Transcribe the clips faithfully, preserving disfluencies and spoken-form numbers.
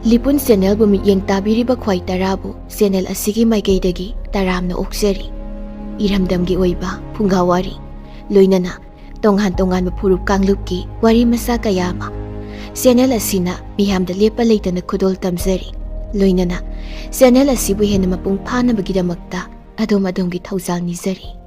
ꯂꯤꯄꯨꯟ ꯆꯦꯅꯦꯜꯕꯨ ꯃꯤꯠꯌꯦꯡ ꯇꯥꯕꯤꯔꯤꯕ ꯈ꯭ꯋꯥꯏ ꯇꯔꯥꯕꯨ ꯆꯦꯅꯦꯜ ꯑꯁꯤꯒꯤ ꯃꯥꯏꯀꯩꯗꯒꯤ ꯇꯔꯥꯝꯅ ꯑꯣꯛꯆꯔꯤ꯫ ꯏꯔꯝꯗꯝꯒꯤ ꯑꯣꯏꯕ ꯐꯨꯡꯒꯥ ꯋꯥꯔꯤ, ꯂꯣꯏꯅꯅ ꯇꯣꯉꯥꯟ ꯇꯣꯉꯥꯟꯕ ꯐꯨꯔꯨꯞ ꯀꯥꯡꯂꯨꯞꯀꯤ ꯋꯥꯔꯤ ꯃꯆꯥ ꯀꯌꯥ ꯑꯃ ꯆꯦꯅꯦꯜ ꯑꯁꯤꯅ ꯃꯤꯌꯥꯝꯗ ꯂꯦꯞꯄ ꯂꯩꯇꯅ ꯈꯨꯗꯣꯜ ꯇꯝꯖꯔꯤ꯫ ꯂꯣꯏꯅꯅ ꯆꯦꯅꯦꯜ ꯑꯁꯤꯕꯨ ꯍꯦꯟꯅ ꯃꯄꯨꯡ ꯐꯥꯅꯕꯒꯤꯗꯃꯛꯇ ꯑꯗꯣꯝ ꯑꯗꯣꯝꯒꯤ ꯊꯧꯖꯥꯜ ꯅꯤꯖꯔꯤ꯫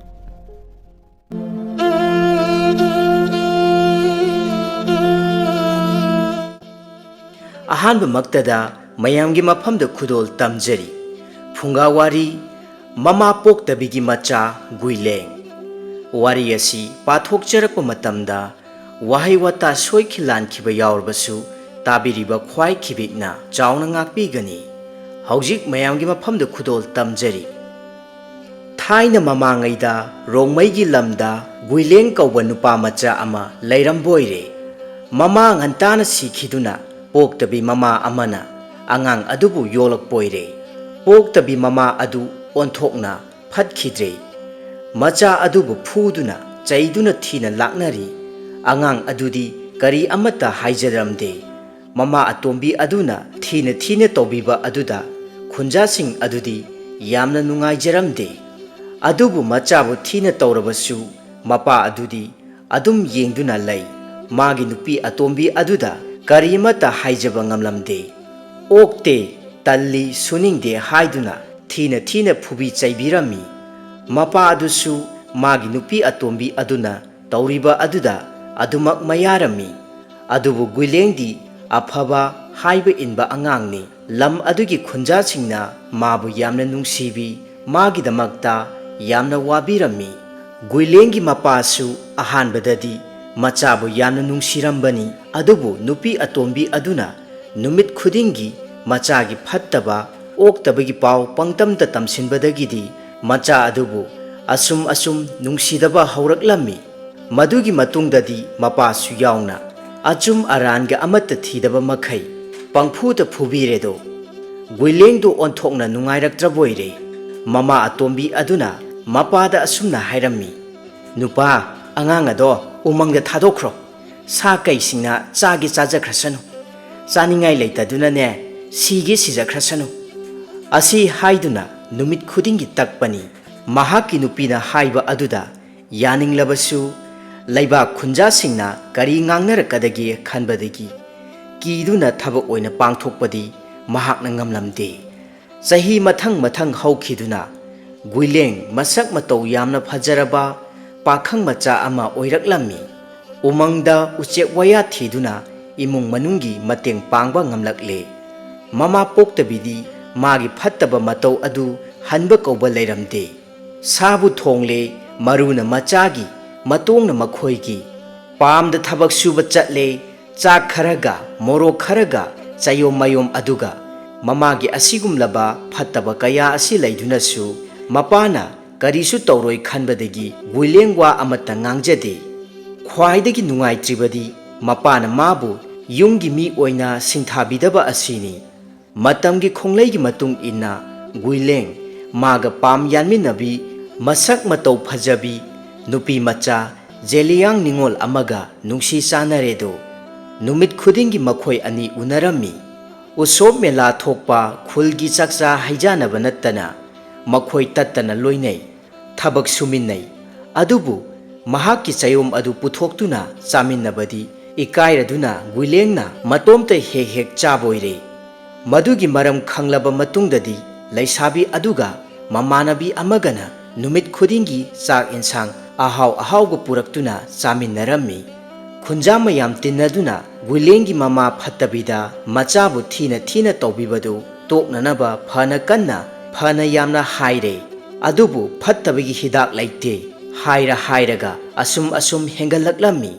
ꯑꯍꯥꯟꯕꯃꯛꯇꯗ ꯃꯌꯥꯝꯒꯤ ꯃꯐꯝꯗ ꯈꯨꯗꯣꯜ ꯇꯝꯖꯔꯤ꯫ ꯐꯨꯡꯒꯥ ꯋꯥꯔꯤ, ꯃꯃꯥ ꯄꯣꯛꯇꯕꯤꯒꯤ ꯃꯆꯥ ꯒꯨꯏꯂꯦꯡ꯫ ꯋꯥꯔꯤ ꯑꯁꯤ ꯄꯥꯊꯣꯛꯆꯔꯛꯄ ꯃꯇꯝꯗ ꯋꯥꯍꯩ ꯋꯥꯇꯥ ꯁꯣꯏꯈꯤ ꯂꯥꯟꯈꯤꯕ ꯌꯥꯎꯔꯕꯁꯨ ꯇꯥꯕꯤꯔꯤꯕ ꯈ꯭ꯋꯥꯏ ꯈꯤꯕꯤꯛꯅ ꯆꯥꯎꯅ ꯉꯥꯛꯄꯤꯒꯅꯤ꯫ ꯍꯧꯖꯤꯛ ꯃꯌꯥꯝꯒꯤ ꯃꯐꯝꯗ ꯈꯨꯗꯣꯜ ꯇꯝꯖꯔꯤ꯫ ꯊꯥꯏꯅ ꯃꯃꯥꯡꯉꯩꯗ ꯔꯣꯡꯃꯩꯒꯤ ꯂꯝꯗ ꯒꯨꯏꯂꯦꯡ ꯀꯧꯕ ꯅꯨꯄꯥ ꯃꯆꯥ ꯑꯃ ꯂꯩꯔꯝꯕꯣꯏꯔꯦ꯫ ꯃꯃꯥ ꯉꯟꯇꯥꯅ ꯁꯤꯈꯤꯗꯨꯅ ꯄꯣꯛꯇꯕꯤ ꯃꯃꯥ ꯑꯃꯅ ꯑꯉꯥꯡ ꯑꯗꯨꯕꯨ ꯌꯣꯛꯂꯛꯄꯣꯏꯔꯦ꯫ ꯄꯣꯛꯇꯕꯤ ꯃꯃꯥ ꯑꯗꯨ ꯑꯣꯟꯊꯣꯛꯅ ꯐꯠꯈꯤꯗ꯭ꯔꯦ꯫ ꯃꯆꯥ ꯑꯗꯨꯕꯨ ꯐꯨꯗꯨꯅ ꯆꯩꯗꯨꯅ ꯊꯤꯅ ꯂꯥꯛꯅꯔꯤ꯫ ꯑꯉꯥꯡ ꯑꯗꯨꯗꯤ ꯀꯔꯤ ꯑꯃꯠꯇ ꯍꯥꯏꯖꯔꯝꯗꯦ꯫ ꯃꯃꯥ ꯑꯇꯣꯝꯕꯤ ꯑꯗꯨꯅ ꯊꯤꯅ ꯊꯤꯅ ꯇꯧꯕꯤꯕ ꯑꯗꯨꯗ ꯈꯨꯟꯖꯥꯁꯤꯡ ꯑꯗꯨꯗꯤ ꯌꯥꯝꯅ ꯅꯨꯡꯉꯥꯏꯖꯔꯝꯗꯦ꯫ ꯑꯗꯨꯕꯨ ꯃꯆꯥꯕꯨ ꯊꯤꯅ ꯇꯧꯔꯕꯁꯨ ꯃꯄꯥ ꯑꯗꯨꯗꯤ ꯑꯗꯨꯝ ꯌꯦꯡꯗꯨꯅ ꯂꯩ꯫ ꯃꯥꯒꯤ ꯅꯨꯄꯤ ꯑꯇꯣꯝꯕꯤ ꯑꯗꯨꯗ ꯀꯔꯤꯃꯠꯇ ꯍꯥꯏꯖꯕ ꯉꯝꯂꯝꯗꯦ꯫ "ꯑꯣꯛꯇꯦ, ꯇꯜꯂꯤ, ꯁꯨꯅꯤꯡꯗꯦ" ꯍꯥꯏꯗꯨꯅ ꯊꯤꯅ ꯊꯤꯅ ꯐꯨꯕꯤ ꯆꯩꯕꯤꯔꯝꯃꯤ꯫ ꯃꯄꯥ ꯑꯗꯨꯁꯨ ꯃꯥꯒꯤ ꯅꯨꯄꯤ ꯑꯇꯣꯝꯕꯤ ꯑꯗꯨꯅ ꯇꯧꯔꯤꯕ ꯑꯗꯨꯗ ꯑꯗꯨꯃꯛ ꯃꯌꯥꯔꯝꯃꯤ꯫ ꯑꯗꯨꯕꯨ ꯒꯨꯏꯂꯦꯡꯗꯤ ꯑꯐꯕ, ꯍꯥꯏꯕ ꯏꯟꯕ ꯑꯉꯥꯡꯅꯤ꯫ ꯂꯝ ꯑꯗꯨꯒꯤ ꯈꯨꯟꯖꯥꯁꯤꯡꯅ ꯃꯥꯕꯨ ꯌꯥꯝꯅ ꯅꯨꯡꯁꯤꯕꯤ, ꯃꯥꯒꯤꯗꯃꯛꯇ ꯌꯥꯝꯅ ꯋꯥꯕꯤꯔꯝꯃꯤ꯫ ꯒꯨꯏꯂꯦꯡꯒꯤ ꯃꯄꯥꯁꯨ ꯑꯍꯥꯟꯕꯗꯗꯤ ꯃꯆꯥꯕꯨ ꯌꯥꯝꯅ ꯅꯨꯡꯁꯤꯔꯝꯕꯅꯤ, ꯑꯗꯨꯕꯨ ꯅꯨꯄꯤ ꯑꯇꯣꯝꯕꯤ ꯑꯗꯨꯅ ꯅꯨꯃꯤꯠ ꯈꯨꯗꯤꯡꯒꯤ ꯃꯆꯥꯒꯤ ꯐꯠꯇꯕ, ꯑꯣꯛꯇꯕꯒꯤ ꯄꯥꯎ ꯄꯪꯇꯝꯗ ꯇꯝꯁꯤꯟꯕꯗꯒꯤꯗꯤ ꯃꯆꯥ ꯑꯗꯨꯕꯨ ꯑꯁꯨꯝ ꯑꯁꯨꯝ ꯅꯨꯡꯁꯤꯗꯕ ꯍꯧꯔꯛꯂꯝꯃꯤ꯫ ꯃꯗꯨꯒꯤ ꯃꯇꯨꯡꯗꯗꯤ ꯃꯄꯥꯁꯨ ꯌꯥꯎꯅ ꯑꯆꯨꯝ ꯑꯔꯥꯟꯒ ꯑꯃꯠꯇ ꯊꯤꯗꯕ ꯃꯈꯩ ꯄꯪꯐꯨꯗ ꯐꯨꯕꯤꯔꯦꯗꯣ꯫ ꯒꯨꯏꯂꯦꯡꯗꯣ ꯑꯣꯟꯊꯣꯛꯅ ꯅꯨꯡꯉꯥꯏꯔꯛꯇ꯭ꯔꯕꯣꯏꯔꯦ꯫ ꯃꯃꯥ ꯑꯇꯣꯝꯕꯤ ꯑꯗꯨꯅ ꯃꯄꯥꯗ ꯑꯁꯨꯝꯅ ꯍꯥꯏꯔꯝꯃꯤ, "ꯅꯨꯄꯥ, ꯑꯉꯥꯡ ꯑꯗꯣ ꯎꯃꯪꯗ ꯊꯥꯗꯣꯛꯈ꯭ꯔꯣ꯫ ꯁꯥ ꯀꯩꯁꯤꯡꯅ ꯆꯥꯒꯦ ꯆꯥꯖꯈ꯭ꯔꯁꯅꯨ꯫ ꯆꯥꯅꯤꯡꯉꯥꯏ ꯂꯩꯇꯗꯨꯅꯅꯦ, ꯁꯤꯒꯦ ꯁꯤꯖꯈ꯭ꯔꯁꯅꯨ꯫ ꯑꯁꯤ ꯍꯥꯏꯗꯨꯅ ꯅꯨꯃꯤꯠ ꯈꯨꯗꯤꯡꯒꯤ ꯇꯛꯄꯅꯤ꯫ ꯃꯍꯥꯛꯀꯤ ꯅꯨꯄꯤꯅ ꯍꯥꯏꯕ ꯑꯗꯨꯗ ꯌꯥꯅꯤꯡꯂꯕꯁꯨ, ꯂꯩꯕꯥꯛ ꯈꯨꯟꯖꯥꯁꯤꯡꯅ ꯀꯔꯤ ꯉꯥꯡꯅꯔꯛꯀꯗꯒꯦ ꯈꯟꯕꯗꯒꯤ ꯀꯤꯗꯨꯅ ꯊꯕꯛ ꯑꯣꯏꯅ ꯄꯥꯡꯊꯣꯛꯄꯗꯤ ꯃꯍꯥꯛꯅ ꯉꯝꯂꯝꯗꯦ꯫ ꯆꯍꯤ ꯃꯊꯪ ꯃꯊꯪ ꯍꯧꯈꯤꯗꯨꯅ ꯒꯨꯏꯂꯦꯡ ꯃꯁꯛ ꯃꯇꯧ ꯌꯥꯝꯅ ꯐꯖꯔꯕ ꯄꯥꯈꯪ ꯃꯆꯥ ꯑꯃ ꯑꯣꯏꯔꯛꯂꯝꯃꯤ꯫ ꯎꯃꯪꯗ ꯎꯆꯦꯛ ꯋꯥꯌꯥ ꯊꯤꯗꯨꯅ ꯏꯃꯨꯡ ꯃꯅꯨꯡꯒꯤ ꯃꯇꯦꯡ ꯄꯥꯡꯕ ꯉꯝꯂꯛꯂꯦ꯫ ꯃꯃꯥ ꯄꯣꯛꯇꯕꯤꯗꯤ ꯃꯥꯒꯤ ꯐꯠꯇꯕ ꯃꯇꯧ ꯑꯗꯨ ꯍꯟꯕ ꯀꯧꯕ ꯂꯩꯔꯝꯗꯦ꯫ ꯁꯥꯕꯨ ꯊꯣꯡꯂꯦ, ꯃꯔꯨꯅ ꯃꯆꯥꯒꯤ, ꯃꯇꯣꯡꯅ ꯃꯈꯣꯏꯒꯤ꯫ ꯄꯥꯝꯗ ꯊꯕꯛ ꯁꯨꯕ ꯆꯠꯂꯦ, ꯆꯥꯛ ꯈꯔꯒ, ꯃꯣꯔꯣꯛ ꯈꯔꯒ, ꯆꯌꯣꯝ ꯃꯌꯣꯝ ꯑꯗꯨꯒ꯫ ꯃꯃꯥꯒꯤ ꯑꯁꯤꯒꯨꯝꯂꯕ ꯐꯠꯇꯕ ꯀꯌꯥ ꯑꯁꯤ ꯂꯩꯗꯨꯅꯁꯨ ꯃꯄꯥꯅ ꯀꯔꯤꯁꯨ ꯇꯧꯔꯣꯏ ꯈꯟꯕꯗꯒꯤ ꯒꯨꯏꯂꯦꯡ ꯋꯥ ꯑꯃꯠꯇ ꯉꯥꯡꯖꯗꯦ꯫ ꯈ꯭ꯋꯥꯏꯗꯒꯤ ꯅꯨꯡꯉꯥꯏꯇ꯭ꯔꯤꯕꯗꯤ ꯃꯄꯥꯅ ꯃꯥꯕꯨ ꯌꯨꯝꯒꯤ ꯃꯤ ꯑꯣꯏꯅ ꯁꯤꯡꯊꯥꯕꯤꯗꯕ ꯑꯁꯤꯅꯤ꯫ ꯃꯇꯝꯒꯤ ꯈꯣꯡꯂꯩꯒꯤ ꯃꯇꯨꯡ ꯏꯟꯅ ꯒꯨꯏꯂꯦꯡ ꯃꯥꯒ ꯄꯥꯝ ꯌꯥꯟꯃꯤꯟꯅꯕꯤ, ꯃꯁꯛ ꯃꯇꯧ ꯐꯖꯕꯤ ꯅꯨꯄꯤ ꯃꯆꯥ ꯖꯦꯂꯤꯌꯥꯡ ꯅꯤꯉꯣꯜ ꯑꯃꯒ ꯅꯨꯡꯁꯤ ꯆꯥꯟꯅꯔꯦꯗꯣ꯫ ꯅꯨꯃꯤꯠ ꯈꯨꯗꯤꯡꯒꯤ ꯃꯈꯣꯏ ꯑꯅꯤ ꯎꯅꯔꯝꯃꯤ꯫ ꯎꯁꯣꯞ ꯃꯦꯂꯥ ꯊꯣꯛꯄ, ꯈꯨꯜꯒꯤ ꯆꯥꯛꯆꯥ ꯍꯩꯖꯥꯟꯅꯕ ꯅꯠꯇꯅ ꯃꯈꯣꯏ ꯇꯠꯇꯅ ꯂꯣꯏꯅꯩ꯫ ꯊꯕꯛ ꯁꯨꯃꯤꯟꯅꯩ꯫ ꯑꯗꯨꯕꯨ ꯃꯍꯥꯛꯀꯤ ꯆꯌꯣꯝ ꯑꯗꯨ ꯄꯨꯊꯣꯛꯇꯨꯅ ꯆꯥꯃꯤꯟꯅꯕꯗꯤ ꯏꯀꯥꯏꯔꯗꯨꯅ ꯒꯨꯏꯂꯦꯡꯅ ꯃꯇꯣꯝꯇ ꯍꯦꯛ ꯍꯦꯛ ꯆꯥꯕꯣꯏꯔꯦ꯫ ꯃꯗꯨꯒꯤ ꯃꯔꯝ ꯈꯪꯂꯕ ꯃꯇꯨꯡꯗꯗꯤ ꯂꯩꯁꯥꯕꯤ ꯑꯗꯨꯒ ꯃꯃꯥꯟꯅꯕꯤ ꯑꯃꯒꯅ ꯅꯨꯃꯤꯠ ꯈꯨꯗꯤꯡꯒꯤ ꯆꯥꯛ ꯏꯟꯁꯥꯡ ꯑꯍꯥꯎ ꯑꯍꯥꯎꯕ ꯄꯨꯔꯛꯇꯨꯅ ꯆꯥꯃꯤꯟꯅꯔꯝꯃꯤ꯫ ꯈꯨꯟꯖꯥ ꯃꯌꯥꯝ ꯇꯤꯟꯅꯗꯨꯅ ꯒꯨꯏꯂꯦꯡꯒꯤ ꯃꯃꯥ ꯐꯠꯇꯕꯤꯗ ꯃꯆꯥꯕꯨ ꯊꯤꯅ ꯊꯤꯅ ꯇꯧꯕꯤꯕꯗꯨ ꯇꯣꯛꯅꯅꯕ ꯐꯅ ꯀꯟꯅ, ꯐꯅ ꯌꯥꯝꯅ ꯍꯥꯏꯔꯦ꯫ ꯑꯗꯨꯕꯨ ꯐꯠꯇꯕꯒꯤ ꯍꯤꯗꯥꯛ ꯂꯩꯇꯦ꯫ ꯍꯥꯏꯔ ꯍꯥꯏꯔꯒ ꯑꯁꯨꯝ ꯑꯁꯨꯝ ꯍꯦꯟꯒꯠꯂꯛꯂꯝꯃꯤ꯫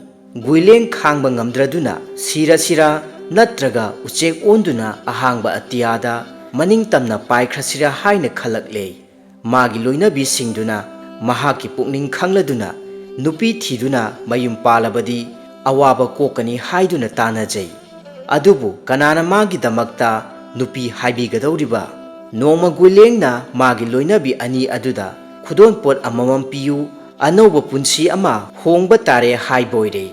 ꯒꯨꯏꯂꯦꯡ ꯈꯥꯡꯕ ꯉꯝꯗ꯭ꯔꯗꯨꯅ ꯁꯤꯔꯁꯤꯔꯥ ꯅꯠꯇ꯭ꯔꯒ ꯎꯆꯦꯛ ꯑꯣꯟꯗꯨꯅ ꯑꯍꯥꯡꯕ ꯑꯇꯤꯌꯥꯗ ꯃꯅꯤꯡ ꯇꯝꯅ ꯄꯥꯏꯈ꯭ꯔꯁꯤꯔꯥ ꯍꯥꯏꯅ ꯈꯜꯂꯛꯂꯦ꯫ ꯃꯥꯒꯤ ꯂꯣꯏꯅꯕꯤꯁꯤꯡꯗꯨꯅ ꯃꯍꯥꯛꯀꯤ ꯄꯨꯛꯅꯤꯡ ꯈꯪꯂꯗꯨꯅ ꯅꯨꯄꯤ ꯊꯤꯗꯨꯅ ꯃꯌꯨꯝ ꯄꯥꯜꯂꯕꯗꯤ ꯑꯋꯥꯕ ꯀꯣꯛꯀꯅꯤ ꯍꯥꯏꯗꯨꯅ ꯇꯥꯟꯅꯖꯩ꯫ ꯑꯗꯨꯕꯨ ꯀꯅꯥꯅ ꯃꯥꯒꯤꯗꯃꯛꯇ ꯅꯨꯄꯤ ꯍꯥꯏꯕꯤꯒꯗꯧꯔꯤꯕ? ꯅꯣꯡꯃ ꯒꯨꯏꯂꯦꯡꯅ ꯃꯥꯒꯤ ꯂꯣꯏꯅꯕꯤ ꯑꯅꯤ ꯑꯗꯨꯗ ꯈꯨꯗꯣꯜꯄꯣꯠ ꯑꯃꯃꯝ ꯄꯤꯌꯨ, ꯑꯅꯧꯕ ꯄꯨꯟꯁꯤ ꯑꯃ ꯍꯣꯡꯕ ꯇꯥꯔꯦ ꯍꯥꯏꯕꯣꯏꯔꯦ꯫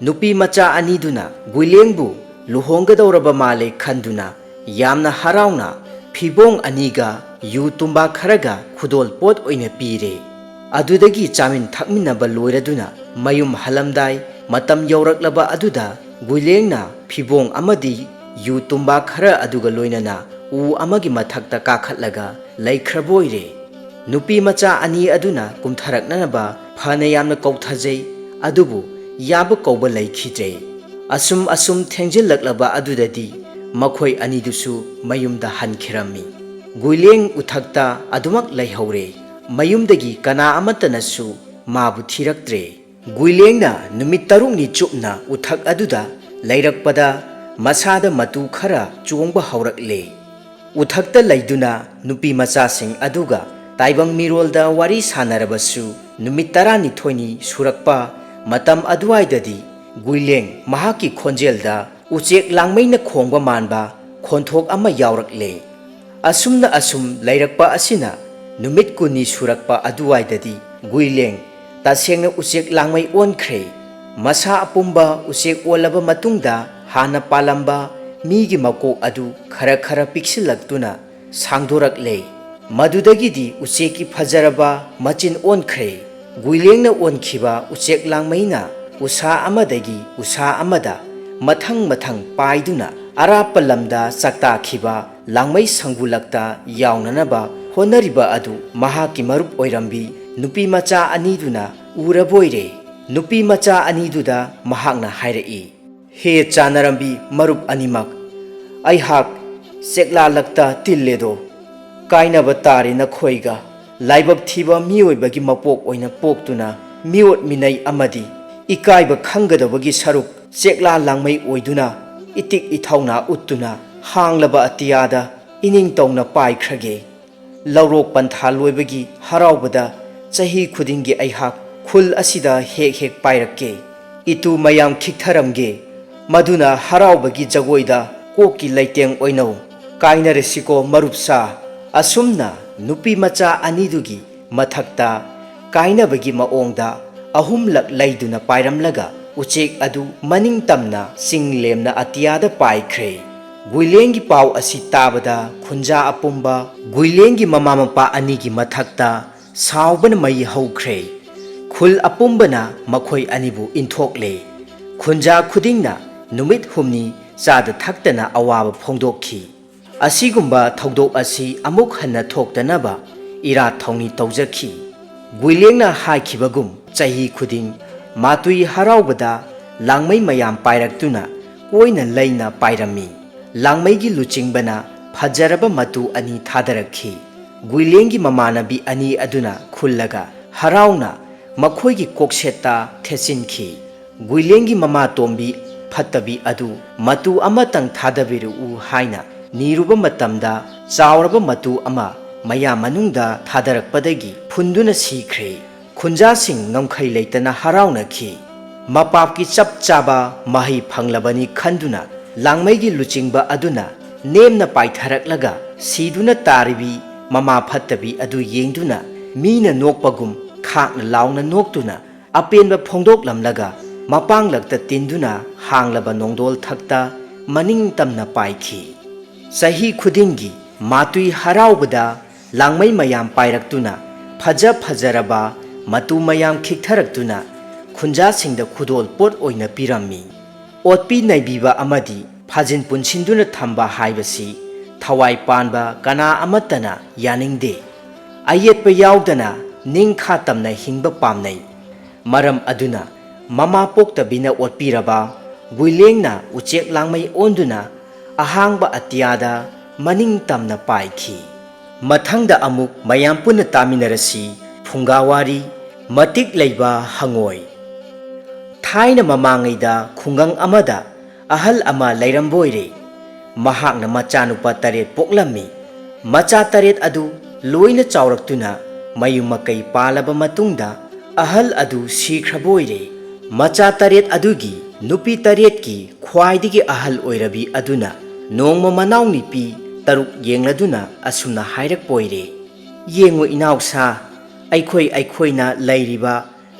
ꯅꯨꯄꯤ ꯃꯆꯥ ꯑꯅꯤꯗꯨꯅ ꯒꯨꯏꯂꯦꯡꯕꯨ ꯂꯨꯍꯣꯡꯒꯗꯧꯔꯕ ꯃꯥꯜꯂꯦ ꯈꯟꯗꯨꯅ ꯌꯥꯝꯅ ꯍꯔꯥꯎꯅ ꯐꯤꯕꯣꯡ ꯑꯅꯤꯒ ꯌꯨ ꯇꯨꯝꯕꯥ ꯈꯔꯒ ꯈꯨꯗꯣꯜ ꯄꯣꯠ ꯑꯣꯏꯅ ꯄꯤꯔꯦ꯫ ꯑꯗꯨꯗꯒꯤ ꯆꯥꯃꯤꯟ ꯊꯛꯃꯤꯟꯅꯕ ꯂꯣꯏꯔꯗꯨꯅ ꯃꯌꯨꯝ ꯍꯜꯂꯝꯗꯥꯏ ꯃꯇꯝ ꯌꯧꯔꯛꯂꯕ ꯑꯗꯨꯗ ꯒꯨꯏꯂꯦꯡꯅ ꯐꯤꯕꯣꯡ ꯑꯃꯗꯤ ꯌꯨ ꯇꯨꯝꯕꯥ ꯈꯔ ꯑꯗꯨꯒ ꯂꯣꯏꯅꯅ ꯎ ꯑꯃꯒꯤ ꯃꯊꯛꯇ ꯀꯥꯈꯠꯂꯒ ꯂꯩꯈ꯭ꯔꯕ ꯑꯣꯏꯔꯦ꯫ ꯅꯨꯄꯤ ꯃꯆꯥ ꯑꯅꯤ ꯑꯗꯨꯅ ꯀꯨꯝꯊꯔꯛꯅꯅꯕ ꯐꯅ ꯌꯥꯝꯅ ꯀꯧꯊꯖꯩ, ꯑꯗꯨꯕꯨ ꯌꯥꯕ ꯀꯧꯕ ꯂꯩꯈꯤꯗ꯭ꯔꯦ꯫ ꯑꯁꯨꯝ ꯑꯁꯨꯝ ꯊꯦꯡꯖꯤꯜꯂꯛꯂꯕ ꯑꯗꯨꯗꯗꯤ ꯃꯈꯣꯏ ꯑꯅꯤꯗꯨꯁꯨ ꯃꯌꯨꯝꯗ ꯍꯟꯈꯤꯔꯝꯃꯤ꯫ ꯒꯨꯏꯂꯦꯡ ꯎꯊꯛꯇ ꯑꯗꯨꯃꯛ ꯂꯩꯍꯧꯔꯦ꯫ ꯃꯌꯨꯝꯗꯒꯤ ꯀꯅꯥ ꯑꯃꯠꯇꯅꯁꯨ ꯃꯥꯕꯨ ꯊꯤꯔꯛꯇ꯭ꯔꯦ꯫ ꯒꯨꯏꯂꯦꯡꯅ ꯅꯨꯃꯤꯠ ꯇꯔꯨꯛꯅꯤ ꯆꯨꯞꯅ ꯎꯊꯛ ꯑꯗꯨꯗ ꯂꯩꯔꯛꯄꯗ ꯃꯁꯥꯗ ꯃꯇꯨ ꯈꯔ ꯆꯣꯡꯕ ꯍꯧꯔꯛꯂꯦ꯫ ꯎꯊꯛꯇ ꯂꯩꯗꯨꯅ ꯅꯨꯄꯤ ꯃꯆꯥꯁꯤꯡ ꯑꯗꯨꯒ ꯇꯥꯏꯕꯪ ꯃꯤꯔꯣꯜꯗ ꯋꯥꯔꯤ ꯁꯥꯟꯅꯔꯕꯁꯨ ꯅꯨꯃꯤꯠ ꯇꯔꯥꯅꯤꯊꯣꯏꯅꯤ ꯁꯨꯔꯛꯄ ꯃꯇꯝ ꯑꯗꯨꯋꯥꯏꯗꯗꯤ ꯒꯨꯏꯂꯦꯡ ꯃꯍꯥꯛꯀꯤ ꯈꯣꯟꯖꯦꯜꯗ ꯎꯆꯦꯛ ꯂꯥꯡꯃꯩꯅ ꯈꯣꯡꯕ ꯃꯥꯟꯕ ꯈꯣꯟꯊꯣꯛ ꯑꯃ ꯌꯥꯎꯔꯛꯂꯦ꯫ ꯑꯁꯨꯝꯅ ꯑꯁꯨꯝ ꯂꯩꯔꯛꯄ ꯑꯁꯤꯅ ꯅꯨꯃꯤꯠ ꯀꯨꯟꯅꯤ ꯁꯨꯔꯛꯄ ꯑꯗꯨꯋꯥꯏꯗꯗꯤ ꯒꯨꯏꯂꯦꯡ ꯇꯁꯦꯡꯅ ꯎꯆꯦꯛ ꯂꯥꯡꯃꯩ ꯑꯣꯟꯈ꯭ꯔꯦ꯫ ꯃꯁꯥ ꯑꯄꯨꯝꯕ ꯎꯆꯦꯛ ꯑꯣꯜꯂꯕ ꯃꯇꯨꯡꯗ ꯍꯥꯟꯅ ꯄꯥꯜꯂꯝꯕ ꯃꯤꯒꯤ ꯃꯀꯣꯛ ꯑꯗꯨ ꯈꯔ ꯈꯔ ꯄꯤꯛꯁꯤꯜꯂꯛꯇꯨꯅ ꯁꯥꯡꯗꯣꯔꯛꯂꯦ꯫ ꯃꯗꯨꯗꯒꯤꯗꯤ ꯎꯆꯦꯛꯀꯤ ꯐꯖꯔꯕ ꯃꯆꯤꯟ ꯑꯣꯟꯈ꯭ꯔꯦ꯫ ꯒꯨꯏꯂꯦꯡꯅ ꯑꯣꯟꯈꯤꯕ ꯎꯆꯦꯛ ꯂꯥꯡꯃꯩꯅ ꯎꯁꯥ ꯑꯃꯗꯒꯤ ꯎꯁꯥ ꯑꯃꯗ ꯃꯊꯪ ꯃꯊꯪ ꯄꯥꯏꯗꯨꯅ ꯑꯔꯥꯞꯄ ꯂꯝꯗ ꯆꯥꯛꯇꯥꯈꯤꯕ ꯂꯥꯡꯃꯩ ꯁꯪꯒꯨ ꯂꯛꯇ ꯌꯥꯎꯅꯅꯕ ꯍꯣꯠꯅꯔꯤꯕ ꯑꯗꯨ ꯃꯍꯥꯛꯀꯤ ꯃꯔꯨꯞ ꯑꯣꯏꯔꯝꯕꯤ ꯅꯨꯄꯤ ꯃꯆꯥ ꯑꯅꯤꯗꯨꯅ ꯎꯔꯕꯣꯏꯔꯦ꯫ ꯅꯨꯄꯤ ꯃꯆꯥ ꯑꯅꯤꯗꯨꯗ ꯃꯍꯥꯛꯅ ꯍꯥꯏꯔꯛꯏ, "ꯍꯦ ꯆꯥꯟꯅꯔꯝꯕꯤ ꯃꯔꯨꯞ ꯑꯅꯤꯃꯛ, ꯑꯩꯍꯥꯛ ꯆꯦꯛꯂꯥ ꯂꯛꯇ ꯇꯤꯜꯂꯦꯗꯣ꯫ ꯀꯥꯏꯅꯕ ꯇꯥꯔꯦ ꯅꯈꯣꯏꯒ꯫ ꯂꯥꯏꯕꯛ ꯊꯤꯕ ꯃꯤꯑꯣꯏꯕꯒꯤ ꯃꯄꯣꯛ ꯑꯣꯏꯅ ꯄꯣꯛꯇꯨꯅ ꯃꯤꯑꯣꯠ ꯃꯤꯅꯩ ꯑꯃꯗꯤ ꯏꯀꯥꯏꯕ ꯈꯪꯒꯗꯕꯒꯤ ꯁꯔꯨꯛ ꯆꯦꯛꯂꯥ ꯂꯥꯡꯃꯩ ꯑꯣꯏꯗꯨꯅ ꯏꯇꯤꯛ ꯏꯊꯧꯅꯥ ꯎꯠꯇꯨꯅ ꯍꯥꯡꯂꯕ ꯑꯇꯤꯌꯥꯗ ꯏꯅꯤꯡꯇꯧꯅ ꯄꯥꯏꯈ꯭ꯔꯒꯦ꯫ ꯂꯧꯔꯣꯛ ꯄꯟꯊꯥ ꯂꯣꯏꯕꯒꯤ ꯍꯔꯥꯎꯕꯗ ꯆꯍꯤ ꯈꯨꯗꯤꯡꯒꯤ ꯑꯩꯍꯥꯛ ꯈꯨꯜ ꯑꯁꯤꯗ ꯍꯦꯛ ꯍꯦꯛ ꯄꯥꯏꯔꯛꯀꯦ꯫ ꯏꯇꯨ ꯃꯌꯥꯝ ꯈꯤꯛꯊꯔꯝꯒꯦ꯫ ꯃꯗꯨꯅ ꯍꯔꯥꯎꯕꯒꯤ ꯖꯒꯣꯏꯗ ꯀꯣꯛꯀꯤ ꯂꯩꯇꯦꯡ ꯑꯣꯏꯅꯧ꯫ ꯀꯥꯏꯅꯔꯁꯤꯀꯣ ꯃꯔꯨꯞꯁꯥ꯫" ꯑꯁꯨꯝꯅ ꯅꯨꯄꯤ ꯃꯆꯥ ꯑꯅꯤꯗꯨꯒꯤ ꯃꯊꯛꯇ ꯀꯥꯏꯅꯕꯒꯤ ꯃꯑꯣꯡꯗ ꯑꯍꯨꯝꯂꯛ ꯂꯩꯗꯨꯅ ꯄꯥꯏꯔꯝꯂꯒ ꯎꯆꯦꯛ ꯑꯗꯨ ꯃꯅꯤꯡ ꯇꯝꯅ ꯆꯤꯡ ꯂꯦꯝꯅ ꯑꯇꯤꯌꯥꯗ ꯄꯥꯏꯈ꯭ꯔꯦ꯫ ꯒꯨꯏꯂꯦꯡꯒꯤ ꯄꯥꯎ ꯑꯁꯤ ꯇꯥꯕꯗ ꯈꯨꯟꯖꯥ ꯑꯄꯨꯝꯕ ꯒꯨꯏꯂꯦꯡꯒꯤ ꯃꯃꯥ ꯃꯄꯥ ꯑꯅꯤꯒꯤ ꯃꯊꯛꯇ ꯁꯥꯎꯕꯅ ꯃꯩ ꯍꯧꯈ꯭ꯔꯦ꯫ ꯈꯨꯜ ꯑꯄꯨꯝꯕꯅ ꯃꯈꯣꯏ ꯑꯅꯤꯕꯨ ꯏꯟꯊꯣꯛꯂꯦ꯫ ꯈꯨꯟꯖꯥ ꯈꯨꯗꯤꯡꯅ ꯅꯨꯃꯤꯠ ꯍꯨꯝꯅꯤ ꯆꯥꯗ ꯊꯛꯇꯅ ꯑꯋꯥꯕ ꯐꯣꯡꯗꯣꯛꯈꯤ꯫ ꯑꯁꯤꯒꯨꯝꯕ ꯊꯧꯗꯣꯛ ꯑꯁꯤ ꯑꯃꯨꯛ ꯍꯟꯅ ꯊꯣꯛꯇꯅꯕ ꯏꯔꯥꯠ ꯊꯧꯅꯤ ꯇꯧꯖꯈꯤ꯫ ꯒꯨꯏꯂꯦꯡꯅ ꯍꯥꯏꯈꯤꯕꯒꯨꯝ ꯆꯍꯤ ꯈꯨꯗꯤꯡ ꯃꯥꯇꯨꯏ ꯍꯔꯥꯎꯕꯗ ꯂꯥꯡꯃꯩ ꯃꯌꯥꯝ ꯄꯥꯏꯔꯛꯇꯨꯅ ꯀꯣꯏꯅ ꯂꯩꯅ ꯄꯥꯏꯔꯝꯃꯤ꯫ ꯂꯥꯡꯃꯩꯒꯤ ꯂꯨꯆꯤꯡꯕꯅ ꯐꯖꯔꯕ ꯃꯇꯨ ꯑꯅꯤ ꯊꯥꯗꯔꯛꯈꯤ꯫ ꯒꯨꯏꯂꯦꯡꯒꯤ ꯃꯃꯥꯟꯅꯕꯤ ꯑꯅꯤ ꯑꯗꯨꯅ ꯈꯨꯜꯂꯒ ꯍꯔꯥꯎꯅ ꯃꯈꯣꯏꯒꯤ ꯀꯣꯛꯁꯦꯠꯇ ꯊꯦꯠꯆꯤꯟꯈꯤ꯫ ꯒꯨꯏꯂꯦꯡꯒꯤ ꯃꯃꯥꯇꯣꯝꯕꯤ ꯐꯠꯇꯕꯤ ꯑꯗꯨ ꯃꯇꯨ ꯑꯃꯇꯪ ꯊꯥꯗꯕꯤꯔꯛꯎ ꯍꯥꯏꯅ ꯅꯤꯔꯨꯕ ꯃꯇꯝꯗ ꯆꯥꯎꯔꯕ ꯃꯇꯨ ꯑꯃ ꯃꯌꯥꯝ ꯃꯅꯨꯡꯗ ꯊꯥꯗꯔꯛꯄꯗꯒꯤ ꯐꯨꯟꯗꯨꯅ ꯁꯤꯈ꯭ꯔꯦ꯫ ꯈꯨꯟꯖꯥꯁꯤꯡ ꯉꯝꯈꯩ ꯂꯩꯇꯅ ꯍꯔꯥꯎꯅꯈꯤ꯫ ꯃꯄꯥꯞꯀꯤ ꯆꯞ ꯆꯥꯕ ꯃꯍꯩ ꯐꯪꯂꯕꯅꯤ ꯈꯟꯗꯨꯅ ꯂꯥꯡꯃꯩꯒꯤ ꯂꯨꯆꯤꯡꯕ ꯑꯗꯨꯅ ꯅꯦꯝꯅ ꯄꯥꯏꯊꯔꯛꯂꯒ ꯁꯤꯗꯨꯅ ꯇꯥꯔꯤꯕꯤ ꯃꯃꯥ ꯐꯠꯇꯕꯤ ꯑꯗꯨ ꯌꯦꯡꯗꯨꯅ ꯃꯤꯅ ꯅꯣꯛꯄꯒꯨꯝ ꯈꯥꯛꯅ ꯂꯥꯎꯅ ꯅꯣꯛꯇꯨꯅ ꯑꯄꯦꯟꯕ ꯐꯣꯡꯗꯣꯛꯂꯝꯂꯒ ꯃꯄꯥꯡꯂꯛꯇ ꯇꯤꯟꯗꯨꯅ ꯍꯥꯡꯂꯕ ꯅꯣꯡꯗꯣꯜ ꯊꯛꯇ ꯃꯅꯤꯡ ꯇꯝꯅ ꯄꯥꯏꯈꯤ꯫ ꯆꯍꯤ ꯈꯨꯗꯤꯡꯒꯤ ꯃꯥꯇꯨꯏ ꯍꯔꯥꯎꯕꯗ ꯂꯥꯡꯃꯩ ꯃꯌꯥꯝ ꯄꯥꯏꯔꯛꯇꯨꯅ ꯐꯖ ꯐꯖꯔꯕ ꯃꯇꯨ ꯃꯌꯥꯝ ꯈꯤꯛꯊꯔꯛꯇꯨꯅ ꯈꯨꯟꯖꯥꯁꯤꯡꯗ ꯈꯨꯗꯣꯜ ꯄꯣꯠ ꯑꯣꯏꯅ ꯄꯤꯔꯝꯃꯤ꯫ ꯑꯣꯠꯄꯤ ꯅꯩꯕꯤꯕ ꯑꯃꯗꯤ ꯐꯥꯖꯤꯟ ꯄꯨꯟꯁꯤꯟꯗꯨꯅ ꯊꯝꯕ ꯍꯥꯏꯕꯁꯤ ꯊꯋꯥꯏ ꯄꯥꯟꯕ ꯀꯅꯥ ꯑꯃꯠꯇꯅ ꯌꯥꯅꯤꯡꯗꯦ꯫ ꯑꯌꯦꯠꯄ ꯌꯥꯎꯗꯅ ꯅꯤꯡꯈꯥ ꯇꯝꯅ ꯍꯤꯡꯕ ꯄꯥꯝꯅꯩ꯫ ꯃꯔꯝ ꯑꯗꯨꯅ ꯃꯃꯥ ꯄꯣꯛꯇꯕꯤꯅ ꯑꯣꯠꯄꯤꯔꯕ ꯒꯨꯏꯂꯦꯡꯅ ꯎꯆꯦꯛ ꯂꯥꯡꯃꯩ ꯑꯣꯟꯗꯨꯅ ꯑꯍꯥꯡꯕ ꯑꯇꯤꯌꯥꯗ ꯃꯅꯤꯡ ꯇꯝꯅ ꯄꯥꯏꯈꯤ꯫ ꯃꯊꯪꯗ ꯑꯃꯨꯛ ꯃꯌꯥꯝ ꯄꯨꯟꯅ ꯇꯥꯃꯤꯟꯅꯔꯁꯤ꯫ ꯐꯨꯡꯒꯥ ꯋꯥꯔꯤ, ꯃꯇꯤꯛ ꯂꯩꯕ ꯍꯪꯉꯣꯏ꯫ ꯊꯥꯏꯅ ꯃꯃꯥꯡꯉꯩꯗ ꯈꯨꯡꯒꯪ ꯑꯃꯗ ꯑꯍꯜ ꯑꯃ ꯂꯩꯔꯝꯕ ꯑꯣꯏꯔꯦ꯫ ꯃꯍꯥꯛꯅ ꯃꯆꯥꯅꯨꯄꯥ ꯇꯔꯦꯠ ꯄꯣꯛꯂꯝꯃꯤ꯫ ꯃꯆꯥ ꯇꯔꯦꯠ ꯑꯗꯨ ꯂꯣꯏꯅ ꯆꯥꯎꯔꯛꯇꯨꯅ ꯃꯌꯨꯝ ꯃꯀꯩ ꯄꯥꯜꯂꯕ ꯃꯇꯨꯡꯗ ꯑꯍꯜ ꯑꯗꯨ ꯁꯤꯈ꯭ꯔꯕ ꯑꯣꯏꯔꯦ꯫ ꯃꯆꯥ ꯇꯔꯦꯠ ꯑꯗꯨꯒꯤ ꯅꯨꯄꯤ ꯇꯔꯦꯠꯀꯤ ꯈ꯭ꯋꯥꯏꯗꯒꯤ ꯑꯍꯜ ꯑꯣꯏꯔꯕꯤ ꯑꯗꯨꯅ ꯅꯣꯡꯃ ꯃꯅꯥꯎ ꯅꯨꯄꯤ ꯇꯔꯨꯛ ꯌꯦꯡꯂꯗꯨꯅ ꯑꯁꯨꯝꯅ ꯍꯥꯏꯔꯛꯄ ꯑꯣꯏꯔꯦ, "ꯌꯦꯡꯉꯨ ꯏꯅꯥꯎꯁꯥ, ꯑꯩꯈꯣꯏ ꯑꯩꯈꯣꯏꯅ ꯂꯩꯔꯤꯕ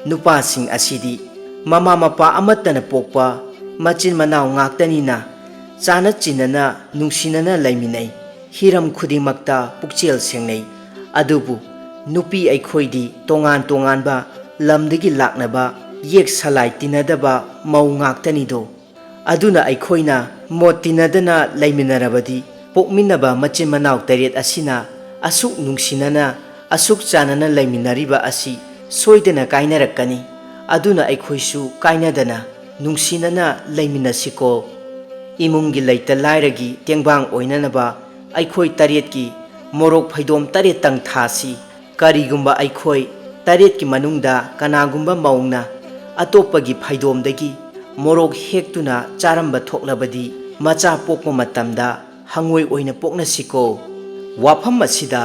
ꯅꯨꯄꯥꯁꯤꯡ ꯑꯁꯤꯗꯤ ꯃꯃꯥ ꯃꯄꯥ ꯑꯃꯠꯇꯅ ꯄꯣꯛꯄ ꯃꯆꯤꯟ ꯃꯅꯥꯎ ꯉꯥꯛꯇꯅꯤꯅ, ꯆꯥꯅ ꯆꯤꯟꯅꯅ ꯅꯨꯡꯁꯤꯅꯅ ꯂꯩꯃꯤꯟꯅꯩ꯫ ꯍꯤꯔꯝ ꯈꯨꯗꯤꯡꯃꯛꯇ ꯄꯨꯛꯆꯦꯜ ꯁꯦꯡꯅꯩ꯫ ꯑꯗꯨꯕꯨ ꯅꯨꯄꯤ ꯑꯩꯈꯣꯏꯗꯤ ꯇꯣꯉꯥꯟ ꯇꯣꯉꯥꯟꯕ ꯂꯝꯗꯒꯤ ꯂꯥꯛꯅꯕ, ꯌꯦꯛ ꯁꯂꯥꯏ ꯇꯤꯟꯅꯗꯕ ꯃꯧ ꯉꯥꯛꯇꯅꯤꯗꯣ꯫ ꯑꯗꯨꯅ ꯑꯩꯈꯣꯏꯅ ꯃꯣꯠ ꯇꯤꯟꯅꯗꯅ ꯂꯩꯃꯤꯟꯅꯔꯕꯗꯤ, ꯄꯣꯛꯃꯤꯟꯅꯕ ꯃꯆꯤꯟ ꯃꯅꯥꯎ ꯇꯔꯦꯠ ꯑꯁꯤꯅ ꯑꯁꯨꯛ ꯅꯨꯡꯁꯤꯅꯅ, ꯑꯁꯨꯛ ꯆꯥꯟꯅꯅ ꯂꯩꯃꯤꯟꯅꯔꯤꯕ ꯑꯁꯤ ꯁꯣꯏꯗꯅ ꯀꯥꯏꯅꯔꯛꯀꯅꯤ꯫ ꯑꯗꯨꯅ ꯑꯩꯈꯣꯏꯁꯨ ꯀꯥꯏꯅꯗꯅ ꯅꯨꯡꯁꯤꯅꯅ ꯂꯩꯃꯤꯟꯅꯁꯤꯀꯣ꯫ ꯏꯃꯨꯡꯒꯤ ꯂꯩꯇ ꯂꯥꯏꯔꯒꯤ ꯇꯦꯡꯕꯥꯡ ꯑꯣꯏꯅꯅꯕ ꯑꯩꯈꯣꯏ ꯇꯔꯦꯠꯀꯤ ꯃꯣꯔꯣꯛ ꯐꯩꯗꯣꯝ ꯇꯔꯦꯠꯇꯪ ꯊꯥꯁꯤ꯫ ꯀꯔꯤꯒꯨꯝꯕ ꯑꯩꯈꯣꯏ ꯇꯔꯦꯠꯀꯤ ꯃꯅꯨꯡꯗ ꯀꯅꯥꯒꯨꯝꯕ ꯃꯧꯅ ꯑꯇꯣꯞꯄꯒꯤ ꯐꯩꯗꯣꯝꯗꯒꯤ ꯃꯣꯔꯣꯛ ꯍꯦꯛꯇꯨꯅ ꯆꯥꯔꯝꯕ ꯊꯣꯛꯂꯕꯗꯤ, ꯃꯆꯥ ꯄꯣꯛꯄ ꯃꯇꯝꯗ ꯍꯉꯣꯏ ꯑꯣꯏꯅ ꯄꯣꯛꯅꯁꯤꯀꯣ꯫ ꯋꯥꯐꯝ ꯑꯁꯤꯗ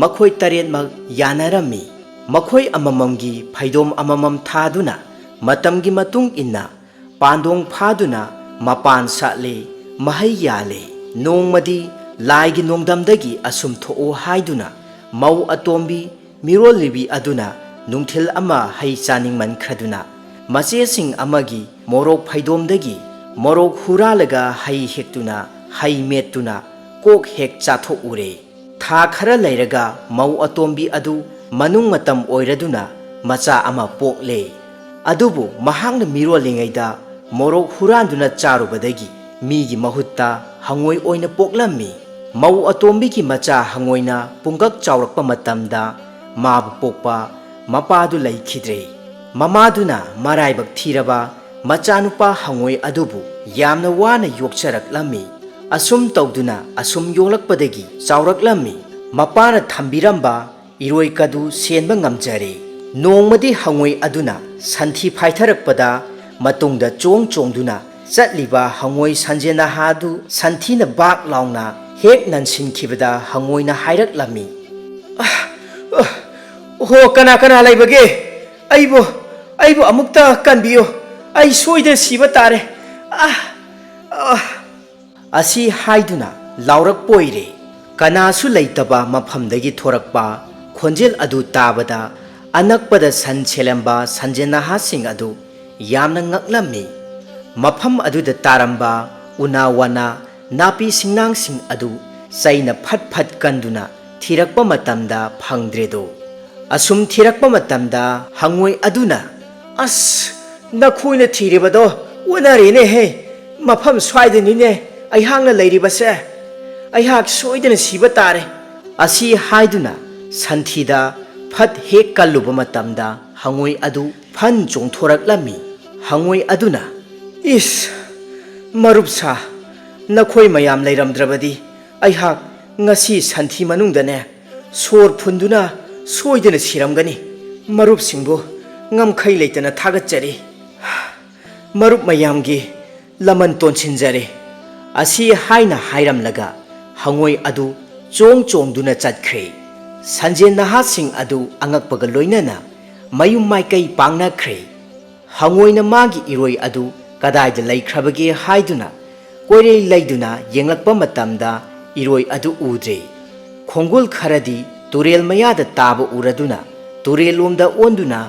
ꯃꯈꯣꯏ ꯇꯔꯦꯠꯃꯛ ꯌꯥꯅꯔꯝꯃꯤ꯫ ꯃꯈꯣꯏ ꯑꯃꯃꯝꯒꯤ ꯐꯩꯗꯣꯝ ꯑꯃꯃꯝ ꯊꯥꯗꯨꯅ ꯃꯇꯝꯒꯤ ꯃꯇꯨꯡ ꯏꯟꯅ ꯄꯥꯟꯗꯣꯡ ꯐꯥꯗꯨꯅ ꯃꯄꯥꯟ ꯁꯥꯠꯂꯦ, ꯃꯍꯩ ꯌꯥꯜꯂꯦ꯫ ꯅꯣꯡꯃꯗꯤ ꯂꯥꯏꯒꯤ ꯅꯣꯡꯗꯝꯗꯒꯤ ꯑꯁꯨꯝ ꯊꯣꯛꯎ ꯍꯥꯏꯗꯨꯅ ꯃꯧ ꯑꯇꯣꯝꯕꯤ ꯃꯤꯔꯣꯜꯂꯤꯕꯤ ꯑꯗꯨꯅ ꯅꯨꯡꯊꯤꯜ ꯑꯃ ꯍꯩ ꯆꯥꯅꯤꯡꯃꯟꯈ꯭ꯔꯗꯨꯅ ꯃꯆꯦꯁꯤꯡ ꯑꯃꯒꯤ ꯃꯣꯔꯣꯛ ꯐꯩꯗꯣꯝꯗꯒꯤ ꯃꯣꯔꯣꯛ ꯍꯨꯔꯥꯜꯂꯒ ꯍꯩ ꯍꯦꯛꯇꯨꯅ, ꯍꯩ ꯃꯦꯠꯇꯨꯅ ꯀꯣꯛ ꯍꯦꯛ ꯆꯥꯊꯣꯛꯎꯔꯦ꯫ ꯊꯥ ꯈꯔ ꯂꯩꯔꯒ ꯃꯧ ꯑꯇꯣꯝꯕꯤ ꯑꯗꯨ ꯃꯅꯨꯡ ꯃꯇꯝ ꯑꯣꯏꯔꯗꯨꯅ ꯃꯆꯥ ꯑꯃ ꯄꯣꯛꯂꯦ꯫ ꯑꯗꯨꯕꯨ ꯃꯍꯥꯛꯅ ꯃꯤꯔꯣꯜꯂꯤꯉꯩꯗ ꯃꯣꯔꯣꯛ ꯍꯨꯔꯥꯟꯗꯨꯅ ꯆꯥꯔꯨꯕꯗꯒꯤ ꯃꯤꯒꯤ ꯃꯍꯨꯠꯇ ꯍꯉꯣꯏ ꯑꯣꯏꯅ ꯄꯣꯛꯂꯝꯃꯤ꯫ ꯃꯧ ꯑꯇꯣꯝꯕꯤꯒꯤ ꯃꯆꯥ ꯍꯉꯣꯏꯅ ꯄꯨꯡꯀꯛ ꯆꯥꯎꯔꯛꯄ ꯃꯇꯝꯗ ꯃꯥꯕꯨ ꯄꯣꯛꯄ ꯃꯄꯥꯗꯨ ꯂꯩꯈꯤꯗ꯭ꯔꯦ꯫ ꯃꯃꯥꯗꯨꯅ ꯃꯔꯥꯏꯕꯛ ꯊꯤꯔꯕ ꯃꯆꯥꯅꯨꯄꯥ ꯍꯉꯣꯏ ꯑꯗꯨꯕꯨ ꯌꯥꯝꯅ ꯋꯥꯅ ꯌꯣꯛꯆꯔꯛꯂꯝꯃꯤ꯫ ꯑꯁꯨꯝ ꯇꯧꯗꯨꯅ ꯑꯁꯨꯝ ꯌꯣꯛꯂꯛꯄꯗꯒꯤ ꯆꯥꯎꯔꯛꯂꯝꯃꯤ꯫ ꯃꯄꯥꯅ ꯊꯝꯕꯤꯔꯝꯕ ꯏꯔꯣꯏ ꯀꯗꯨ ꯁꯦꯟꯕ ꯉꯝꯖꯔꯦ꯫ ꯅꯣꯡꯃꯗꯤ ꯍꯉꯣꯏ ꯑꯗꯨꯅ ꯁꯟꯊꯤ ꯐꯥꯏꯊꯔꯛꯄꯗ ꯃꯇꯨꯡꯗ ꯆꯣꯡ ꯆꯣꯡꯗꯨꯅ ꯆꯠꯂꯤꯕ ꯍꯉꯣꯏ ꯁꯟꯖꯦꯅꯍꯥꯗꯨ ꯁꯟꯊꯤꯅ ꯕꯥꯛ ꯂꯥꯎꯅ ꯍꯦꯛ ꯅꯟꯁꯤꯟꯈꯤꯕꯗ ꯍꯉꯣꯏꯅ ꯍꯥꯏꯔꯛꯂꯝꯃꯤ, "ꯑ, ꯑ, "ꯑꯣꯍꯣ, ꯀꯅꯥ ꯀꯅꯥ ꯂꯩꯕꯒꯦ? ꯑꯩꯕꯨ, ꯑꯩꯕꯨ ꯑꯃꯨꯛꯇ ꯀꯟꯕꯤꯌꯨ꯫ ꯑꯩ ꯁꯣꯏꯗꯅ ꯁꯤꯕ ꯇꯥꯔꯦ꯫ ꯑ, ꯑ"꯫ ꯑꯁꯤ ꯍꯥꯏꯗꯨꯅ ꯂꯥꯎꯔꯛꯄ ꯑꯣꯏꯔꯦ꯫ ꯀꯅꯥꯁꯨ ꯂꯩꯇꯕ ꯃꯐꯝꯗꯒꯤ ꯊꯣꯔꯛꯄ ꯈꯣꯟꯖꯦꯜ ꯑꯗꯨ ꯇꯥꯕꯗ ꯑꯅꯛꯄꯗ ꯁꯟ ꯁꯦꯜꯂꯝꯕ ꯁꯟꯖꯦꯅꯍꯥꯁꯤꯡ ꯑꯗꯨ ꯌꯥꯝꯅ ꯉꯛꯂꯝꯃꯤ꯫ ꯃꯐꯝ ꯑꯗꯨꯗ ꯇꯥꯔꯝꯕ ꯎꯅꯥ ꯋꯥꯅꯥ, ꯅꯥꯄꯤ ꯁꯤꯡꯅꯥꯡꯁꯤꯡ ꯑꯗꯨ ꯆꯩꯅ ꯐꯠ ꯐꯠ ꯀꯟꯗꯨꯅ ꯊꯤꯔꯛꯄ ꯃꯇꯝꯗ ꯐꯪꯗ꯭ꯔꯦꯗꯣ꯫ ꯑꯁꯨꯝ ꯊꯤꯔꯛꯄ ꯃꯇꯝꯗ ꯍꯉꯣꯏ ꯑꯗꯨꯅ, "ꯑꯁ, ꯅꯈꯣꯏꯅ ꯊꯤꯔꯤꯕꯗꯣ ꯑꯣꯟꯅꯔꯦꯅꯦꯍꯦ! ꯃꯐꯝ ꯁ꯭ꯋꯥꯏꯗꯅꯤꯅꯦ ꯑꯩꯍꯥꯛꯅ ꯂꯩꯔꯤꯕꯁꯦ꯫ ꯑꯩꯍꯥꯛ ꯁꯣꯏꯗꯅ ꯁꯤꯕ ꯇꯥꯔꯦ!" ꯑꯁꯤ ꯍꯥꯏꯗꯨꯅ ꯁꯟꯊꯤꯗ ꯐꯠ ꯍꯦꯛ ꯀꯜꯂꯨꯕ ꯃꯇꯝꯗ ꯍꯉꯣꯏ ꯑꯗꯨ ꯐꯟ ꯆꯣꯡꯊꯣꯔꯛꯂꯝꯃꯤ꯫ ꯍꯉꯣꯏ ꯑꯗꯨꯅ, "ꯏꯁ, ꯃꯔꯨꯞ ꯁꯥ, ꯅꯈꯣꯏ ꯃꯌꯥꯝ ꯂꯩꯔꯝꯗ꯭ꯔꯕꯗꯤ ꯑꯩꯍꯥꯛ ꯉꯁꯤ ꯁꯟꯊꯤ ꯃꯅꯨꯡꯗꯅꯦ ꯁꯣꯔ ꯐꯨꯟꯗꯨꯅ ꯁꯣꯏꯗꯅ ꯁꯤꯔꯝꯒꯅꯤ꯫ ꯃꯔꯨꯞꯁꯤꯡꯕꯨ ꯉꯝꯈꯩ ꯂꯩꯇꯅ ꯊꯥꯒꯠꯆꯔꯤ꯫ ꯃꯔꯨꯞ ꯃꯌꯥꯝꯒꯤ ꯂꯃꯟ ꯇꯣꯟꯁꯤꯟꯖꯔꯦ꯫" ꯑꯁꯤ ꯍꯥꯏꯅ ꯍꯥꯏꯔꯝꯂꯒ ꯍꯉꯣꯏ ꯑꯗꯨ ꯆꯣꯡ ꯆꯣꯡꯗꯨꯅ ꯆꯠꯈ꯭ꯔꯦ꯫ ꯁꯟꯖꯦꯟ ꯅꯍꯥꯁꯤꯡ ꯑꯗꯨ ꯑꯉꯛꯄꯒ ꯂꯣꯏꯅꯅ ꯃꯌꯨꯝ ꯃꯥꯏꯀꯩ ꯄꯥꯡꯅꯈ꯭ꯔꯦ꯫ ꯍꯉꯣꯏꯅ ꯃꯥꯒꯤ ꯏꯔꯣꯏ ꯑꯗꯨ ꯀꯗꯥꯏꯗ ꯂꯩꯈ꯭ꯔꯕꯒꯦ ꯍꯥꯏꯗꯨꯅ ꯀꯣꯏꯔꯩ ꯂꯩꯗꯨꯅ ꯌꯦꯡꯂꯛꯄ ꯃꯇꯝꯗ ꯏꯔꯣꯏ ꯑꯗꯨ ꯎꯗ꯭ꯔꯦ꯫ ꯈꯣꯡꯒꯨꯜ ꯈꯔꯗꯤ ꯇꯨꯔꯦꯜ ꯃꯌꯥꯗ ꯇꯥꯕ ꯎꯔꯗꯨꯅ ꯇꯨꯔꯦꯜꯂꯣꯝꯗ ꯑꯣꯟꯗꯨꯅ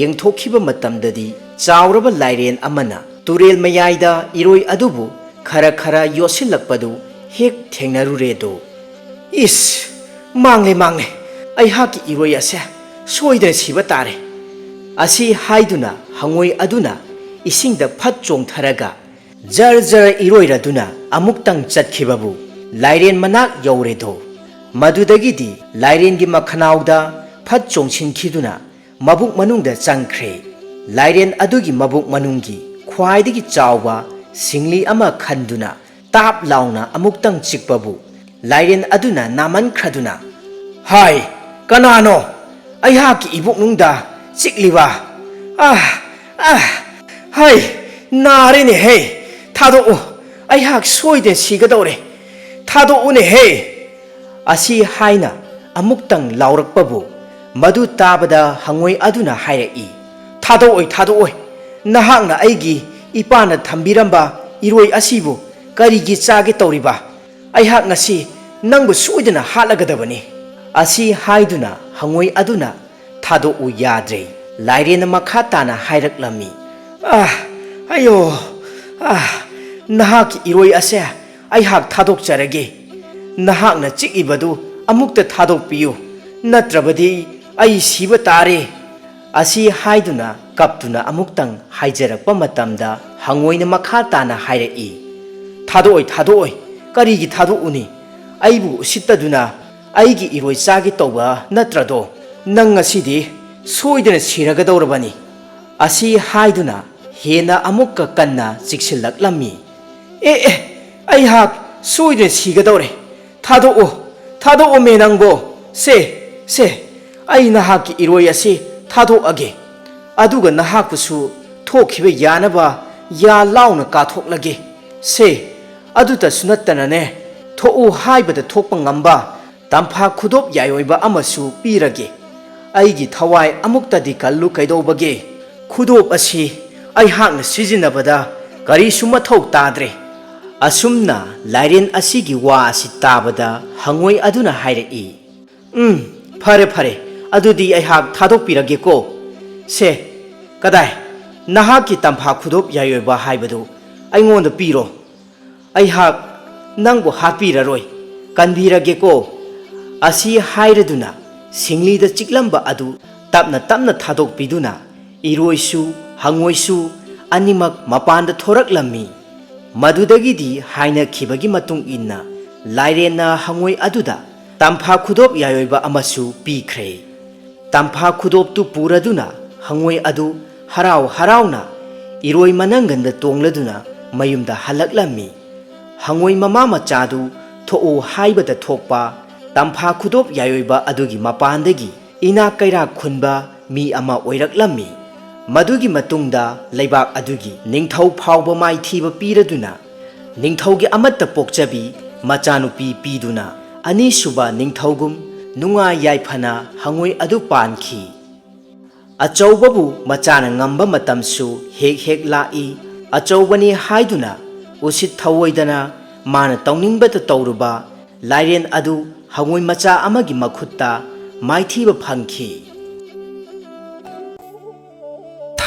ꯌꯦꯡꯊꯣꯛꯈꯤꯕ ꯃꯇꯝꯗꯗꯤ ꯆꯥꯎꯔꯕ ꯂꯥꯏꯔꯦꯟ ꯑꯃꯅ ꯇꯨꯔꯦꯜ ꯃꯌꯥꯏꯗ ꯏꯔꯣꯏ ꯑꯗꯨꯕꯨ ꯈꯔ ꯈꯔ ꯌꯣꯠꯁꯤꯜꯂꯛꯄꯗꯨ ꯍꯦꯛ ꯊꯦꯡꯅꯔꯨꯔꯦꯗꯣ꯫ "ꯏꯁ! ꯃꯥꯡꯂꯦ, ꯃꯥꯡꯂꯦ! ꯑꯩꯍꯥꯛꯀꯤ ꯏꯔꯣꯏ ꯑꯁꯦ ꯁꯣꯏꯗꯅ ꯁꯤꯕ ꯇꯥꯔꯦ!" ꯑꯁꯤ ꯍꯥꯏꯗꯨꯅ ꯍꯉꯣꯏ ꯑꯗꯨꯅ ꯏꯁꯤꯡꯗ ꯐꯠ ꯆꯣꯡꯊꯔꯒ ꯖꯔ ꯖꯔ ꯏꯔꯣꯏꯔꯗꯨꯅ ꯑꯃꯨꯛꯇꯪ ꯆꯠꯈꯤꯕꯕꯨ ꯂꯥꯏꯔꯦꯟ ꯃꯅꯥꯛ ꯌꯧꯔꯦꯗꯣ꯫ ꯃꯗꯨꯗꯒꯤꯗꯤ ꯂꯥꯏꯔꯦꯟꯒꯤ ꯃꯈꯅꯥꯎꯗ ꯐꯠ ꯆꯣꯡꯁꯤꯟꯈꯤꯗꯨꯅ ꯃꯕꯨꯛ ꯃꯅꯨꯡꯗ ꯆꯪꯈ꯭ꯔꯦ꯫ ꯂꯥꯏꯔꯦꯟ ꯑꯗꯨꯒꯤ ꯃꯕꯨꯛ ꯃꯅꯨꯡꯒꯤ ꯈ꯭ꯋꯥꯏꯗꯒꯤ ꯆꯥꯎꯕ ꯁꯤꯡꯂꯤ ꯑꯃ ꯈꯟꯗꯨꯅ ꯇꯥꯞ ꯂꯥꯎꯅ ꯑꯃꯨꯛꯇꯪ ꯆꯤꯛꯄꯕꯨ ꯂꯥꯏꯔꯦꯟ ꯑꯗꯨꯅ ꯅꯥꯃꯟꯈ꯭ꯔꯗꯨꯅ, "ꯍꯥꯏ, ꯀꯅꯥꯅꯣ ꯑꯩꯍꯥꯛꯀꯤ ꯏꯕꯨꯛꯅꯨꯡꯗ ꯆꯤꯛꯂꯤꯕ? ꯑꯥ, ꯑꯥ, ꯍꯥꯏ, ꯅꯥꯔꯦꯅꯦꯍꯦ! ꯊꯥꯗꯣꯛꯎ, ꯑꯩꯍꯥꯛ ꯁꯣꯏꯗꯅ ꯁꯤꯒꯗꯧꯔꯦ꯫ ꯊꯥꯗꯣꯛꯎꯅꯦꯍꯦ!" ꯑꯁꯤ ꯍꯥꯏꯅ ꯑꯃꯨꯛꯇꯪ ꯂꯥꯎꯔꯛꯄꯕꯨ ꯃꯗꯨ ꯇꯥꯕꯗ ꯍꯉꯣꯏ ꯑꯗꯨꯅ ꯍꯥꯏꯔꯛꯏ, "ꯊꯥꯗꯣꯛꯑꯣꯏ, ꯊꯥꯗꯣꯛꯑꯣꯏ꯫ ꯅꯍꯥꯛꯅ ꯑꯩꯒꯤ ꯏꯄꯥꯅ ꯊꯝꯕꯤꯔꯝꯕ ꯏꯔꯣꯏ ꯑꯁꯤꯕꯨ ꯀꯔꯤꯒꯤ ꯆꯥꯒꯦ ꯇꯧꯔꯤꯕ? ꯑꯩꯍꯥꯛ ꯉꯁꯤ ꯅꯪꯕꯨ ꯁꯣꯏꯗꯅ ꯍꯥꯠꯂꯒꯗꯕꯅꯤ!" ꯑꯁꯤ ꯍꯥꯏꯗꯨꯅ ꯍꯉꯣꯏ ꯑꯗꯨꯅ ꯊꯥꯗꯣꯛꯎ ꯌꯥꯗ꯭ꯔꯦ꯫ ꯂꯥꯏꯔꯦꯟꯅ ꯃꯈꯥ ꯇꯥꯅ ꯍꯥꯏꯔꯛꯂꯝꯃꯤ, "ꯑꯥ, ꯑꯌꯣ, ꯑꯥ, ꯅꯍꯥꯛꯀꯤ ꯏꯔꯣꯏ ꯑꯁꯦ ꯑꯩꯍꯥꯛ ꯊꯥꯗꯣꯛꯆꯔꯒꯦ꯫ ꯅꯍꯥꯛꯅ ꯆꯤꯛꯏꯕꯗꯨ ꯑꯃꯨꯛꯇ ꯊꯥꯗꯣꯛꯄꯤꯌꯨ, ꯅꯠꯇ꯭ꯔꯕꯗꯤ ꯑꯩ ꯁꯤꯕ ꯇꯥꯔꯦ"꯫ ꯑꯁꯤ ꯍꯥꯏꯗꯨꯅ ꯀꯞꯇꯨꯅ ꯑꯃꯨꯛꯇꯪ ꯍꯥꯏꯖꯔꯛꯄ ꯃꯇꯝꯗ, ꯍꯉꯣꯏꯅ ꯃꯈꯥ ꯇꯥꯅ ꯍꯥꯏꯔꯛꯏ, "ꯊꯥꯗꯣꯛꯑꯣꯏ, ꯊꯥꯗꯣꯛꯑꯣꯏ꯫ ꯀꯔꯤꯒꯤ ꯊꯥꯗꯣꯛꯎꯅꯤ? ꯑꯩꯕꯨ ꯎꯁꯤꯠꯇꯗꯨꯅ ꯑꯩꯒꯤ ꯏꯔꯣꯏ ꯆꯥꯒꯦ ꯇꯧꯕ ꯅꯠꯇ꯭ꯔꯗꯣ? ꯅꯪ ꯉꯁꯤꯗꯤ ꯁꯣꯏꯗꯅ ꯁꯤꯔꯒꯗꯧꯔꯕꯅꯤ"꯫ ꯑꯁꯤ ꯍꯥꯏꯗꯨꯅ ꯍꯦꯟꯅ ꯑꯃꯨꯛꯀ ꯀꯟꯅ ꯆꯤꯛꯁꯤꯜꯂꯛꯂꯝꯃꯤ꯫ "ꯑꯦ, ꯑꯦ, ꯑꯩꯍꯥꯛ ꯁꯣꯏꯗꯅ ꯁꯤꯒꯗꯧꯔꯦ꯫ ꯊꯥꯗꯣꯛꯑꯣ, ꯊꯥꯗꯣꯛꯑꯣꯃꯦ ꯅꯪꯕꯣ꯫ ꯁꯦ, ꯁꯦ, ꯑꯩ ꯅꯍꯥꯛꯀꯤ ꯏꯔꯣꯏ ꯑꯁꯤ ꯊꯥꯗꯣꯛꯑꯒꯦ꯫ ꯑꯗꯨꯒ ꯅꯍꯥꯛꯄꯨꯁꯨ ꯊꯣꯛꯈꯤꯕ ꯌꯥꯅꯕ ꯌꯥ ꯂꯥꯎꯅ ꯀꯥꯊꯣꯛꯂꯒꯦ꯫ ꯁꯦ, ꯑꯗꯨꯇꯁꯨ ꯅꯠꯇꯅꯅꯦ, ꯊꯣꯛꯎ ꯍꯥꯏꯕꯗ ꯊꯣꯛꯄ ꯉꯝꯕ ꯇꯝꯐꯥ ꯈꯨꯗꯣꯞ ꯌꯥꯏꯑꯣꯏꯕ ꯑꯃꯁꯨ ꯄꯤꯔꯒꯦ꯫ ꯑꯩꯒꯤ ꯊꯋꯥꯏ ꯑꯃꯨꯛꯇꯗꯤ ꯀꯜꯂꯨ ꯀꯩꯗꯧꯕꯒꯦ? ꯈꯨꯗꯣꯞ ꯑꯁꯤ ꯑꯩꯍꯥꯛꯅ ꯁꯤꯖꯤꯟꯅꯕꯗ ꯀꯔꯤꯁꯨ ꯃꯊꯧ ꯇꯥꯗ꯭ꯔꯦ"꯫ ꯑꯁꯨꯝꯅ ꯂꯥꯏꯔꯦꯟ ꯑꯁꯤꯒꯤ ꯋꯥ ꯑꯁꯤ ꯇꯥꯕꯗ ꯍꯉꯣꯏ ꯑꯗꯨꯅ ꯍꯥꯏꯔꯛꯏ, "ꯎꯝ, ꯐꯔꯦ, ꯐꯔꯦ, ꯑꯗꯨꯗꯤ ꯑꯩꯍꯥꯛ ꯊꯥꯗꯣꯛꯄꯤꯔꯒꯦꯀꯣ꯫ ꯁꯦ, ꯀꯗꯥꯏ, ꯅꯍꯥꯛꯀꯤ ꯇꯝꯐꯥ ꯈꯨꯗꯣꯞ ꯌꯥꯏꯑꯣꯏꯕ ꯍꯥꯏꯕꯗꯨ ꯑꯩꯉꯣꯟꯗ ꯄꯤꯔꯣ꯫ ꯑꯩꯍꯥꯛ ꯅꯪꯕꯨ ꯍꯥꯠꯄꯤꯔꯔꯣꯏ, ꯀꯟꯕꯤꯔꯒꯦꯀꯣ"꯫ ꯑꯁꯤ ꯍꯥꯏꯔꯗꯨꯅ ꯁꯤꯡꯂꯤꯗ ꯆꯤꯛꯂꯝꯕ ꯑꯗꯨ ꯇꯞꯅ ꯇꯞꯅ ꯊꯥꯗꯣꯛꯄꯤꯗꯨꯅ ꯏꯔꯣꯏꯁꯨ ꯍꯉꯣꯏꯁꯨ ꯑꯅꯤꯃꯛ ꯃꯄꯥꯟꯗ ꯊꯣꯔꯛꯂꯝꯃꯤ꯫ ꯃꯗꯨꯗꯒꯤꯗꯤ ꯍꯥꯏꯅꯈꯤꯕꯒꯤ ꯃꯇꯨꯡ ꯏꯟꯅ ꯂꯥꯏꯔꯦꯟꯅ ꯍꯉꯣꯏ ꯑꯗꯨꯗ ꯇꯝꯐꯥ ꯈꯨꯗꯣꯞ ꯌꯥꯏꯑꯣꯏꯕ ꯑꯃꯁꯨ ꯄꯤꯈ꯭ꯔꯦ꯫ ꯇꯝꯐꯥ ꯈꯨꯗꯣꯞꯇꯨ ꯄꯨꯔꯗꯨꯅ ꯍꯉꯣꯏ ꯑꯗꯨ ꯍꯔꯥꯎ ꯍꯔꯥꯎꯅ ꯏꯔꯣꯏ ꯃꯅꯪꯒꯟꯗ ꯇꯣꯡꯂꯗꯨꯅ ꯃꯌꯨꯝꯗ ꯍꯜꯂꯛꯂꯝꯃꯤ꯫ ꯍꯉꯣꯏ ꯃꯃꯥ ꯃꯆꯥꯗꯨ ꯊꯣꯛꯎ ꯍꯥꯏꯕꯗ ꯊꯣꯛꯄ, ꯇꯝꯐꯥ ꯈꯨꯗꯣꯞ ꯌꯥꯏꯑꯣꯏꯕ ꯑꯗꯨꯒꯤ ꯃꯄꯥꯟꯗꯒꯤ ꯏꯅꯥꯛ ꯀꯩꯔꯥꯛ ꯈꯨꯟꯕ ꯃꯤ ꯑꯃ ꯑꯣꯏꯔꯛꯂꯝꯃꯤ꯫ ꯃꯗꯨꯒꯤ ꯃꯇꯨꯡꯗ ꯂꯩꯕꯥꯛ ꯑꯗꯨꯒꯤ ꯅꯤꯡꯊꯧ ꯐꯥꯎꯕ ꯃꯥꯏꯊꯤꯕ ꯄꯤꯔꯗꯨꯅ, ꯅꯤꯡꯊꯧꯒꯤ ꯑꯃꯠꯇ ꯄꯣꯛꯆꯕꯤ ꯃꯆꯥꯅꯨꯄꯤ ꯄꯤꯗꯨꯅ, ꯑꯅꯤꯁꯨꯕ ꯅꯤꯡꯊꯧꯒꯨꯝ ꯅꯨꯡꯉꯥꯏ ꯌꯥꯏꯐꯅ ꯍꯉꯣꯏ ꯑꯗꯨ ꯄꯥꯟꯈꯤ꯫ ꯑꯆꯧꯕꯕꯨ ꯃꯆꯥꯅ ꯉꯝꯕ ꯃꯇꯝꯁꯨ ꯍꯦꯛ ꯍꯦꯛ ꯂꯥꯛꯏ꯫ ꯑꯆꯧꯕꯅꯤ ꯍꯥꯏꯗꯨꯅ ꯎꯁꯤꯠ ꯊꯧꯑꯣꯏꯗꯅ ꯃꯥꯅ ꯇꯧꯅꯤꯡꯕꯇ ꯇꯧꯔꯨꯕ ꯂꯥꯏꯔꯦꯟ ꯑꯗꯨ ꯍꯉꯣꯏ ꯃꯆꯥ ꯑꯃꯒꯤ ꯃꯈꯨꯠꯇ ꯃꯥꯏꯊꯤꯕ ꯐꯪꯈꯤ꯫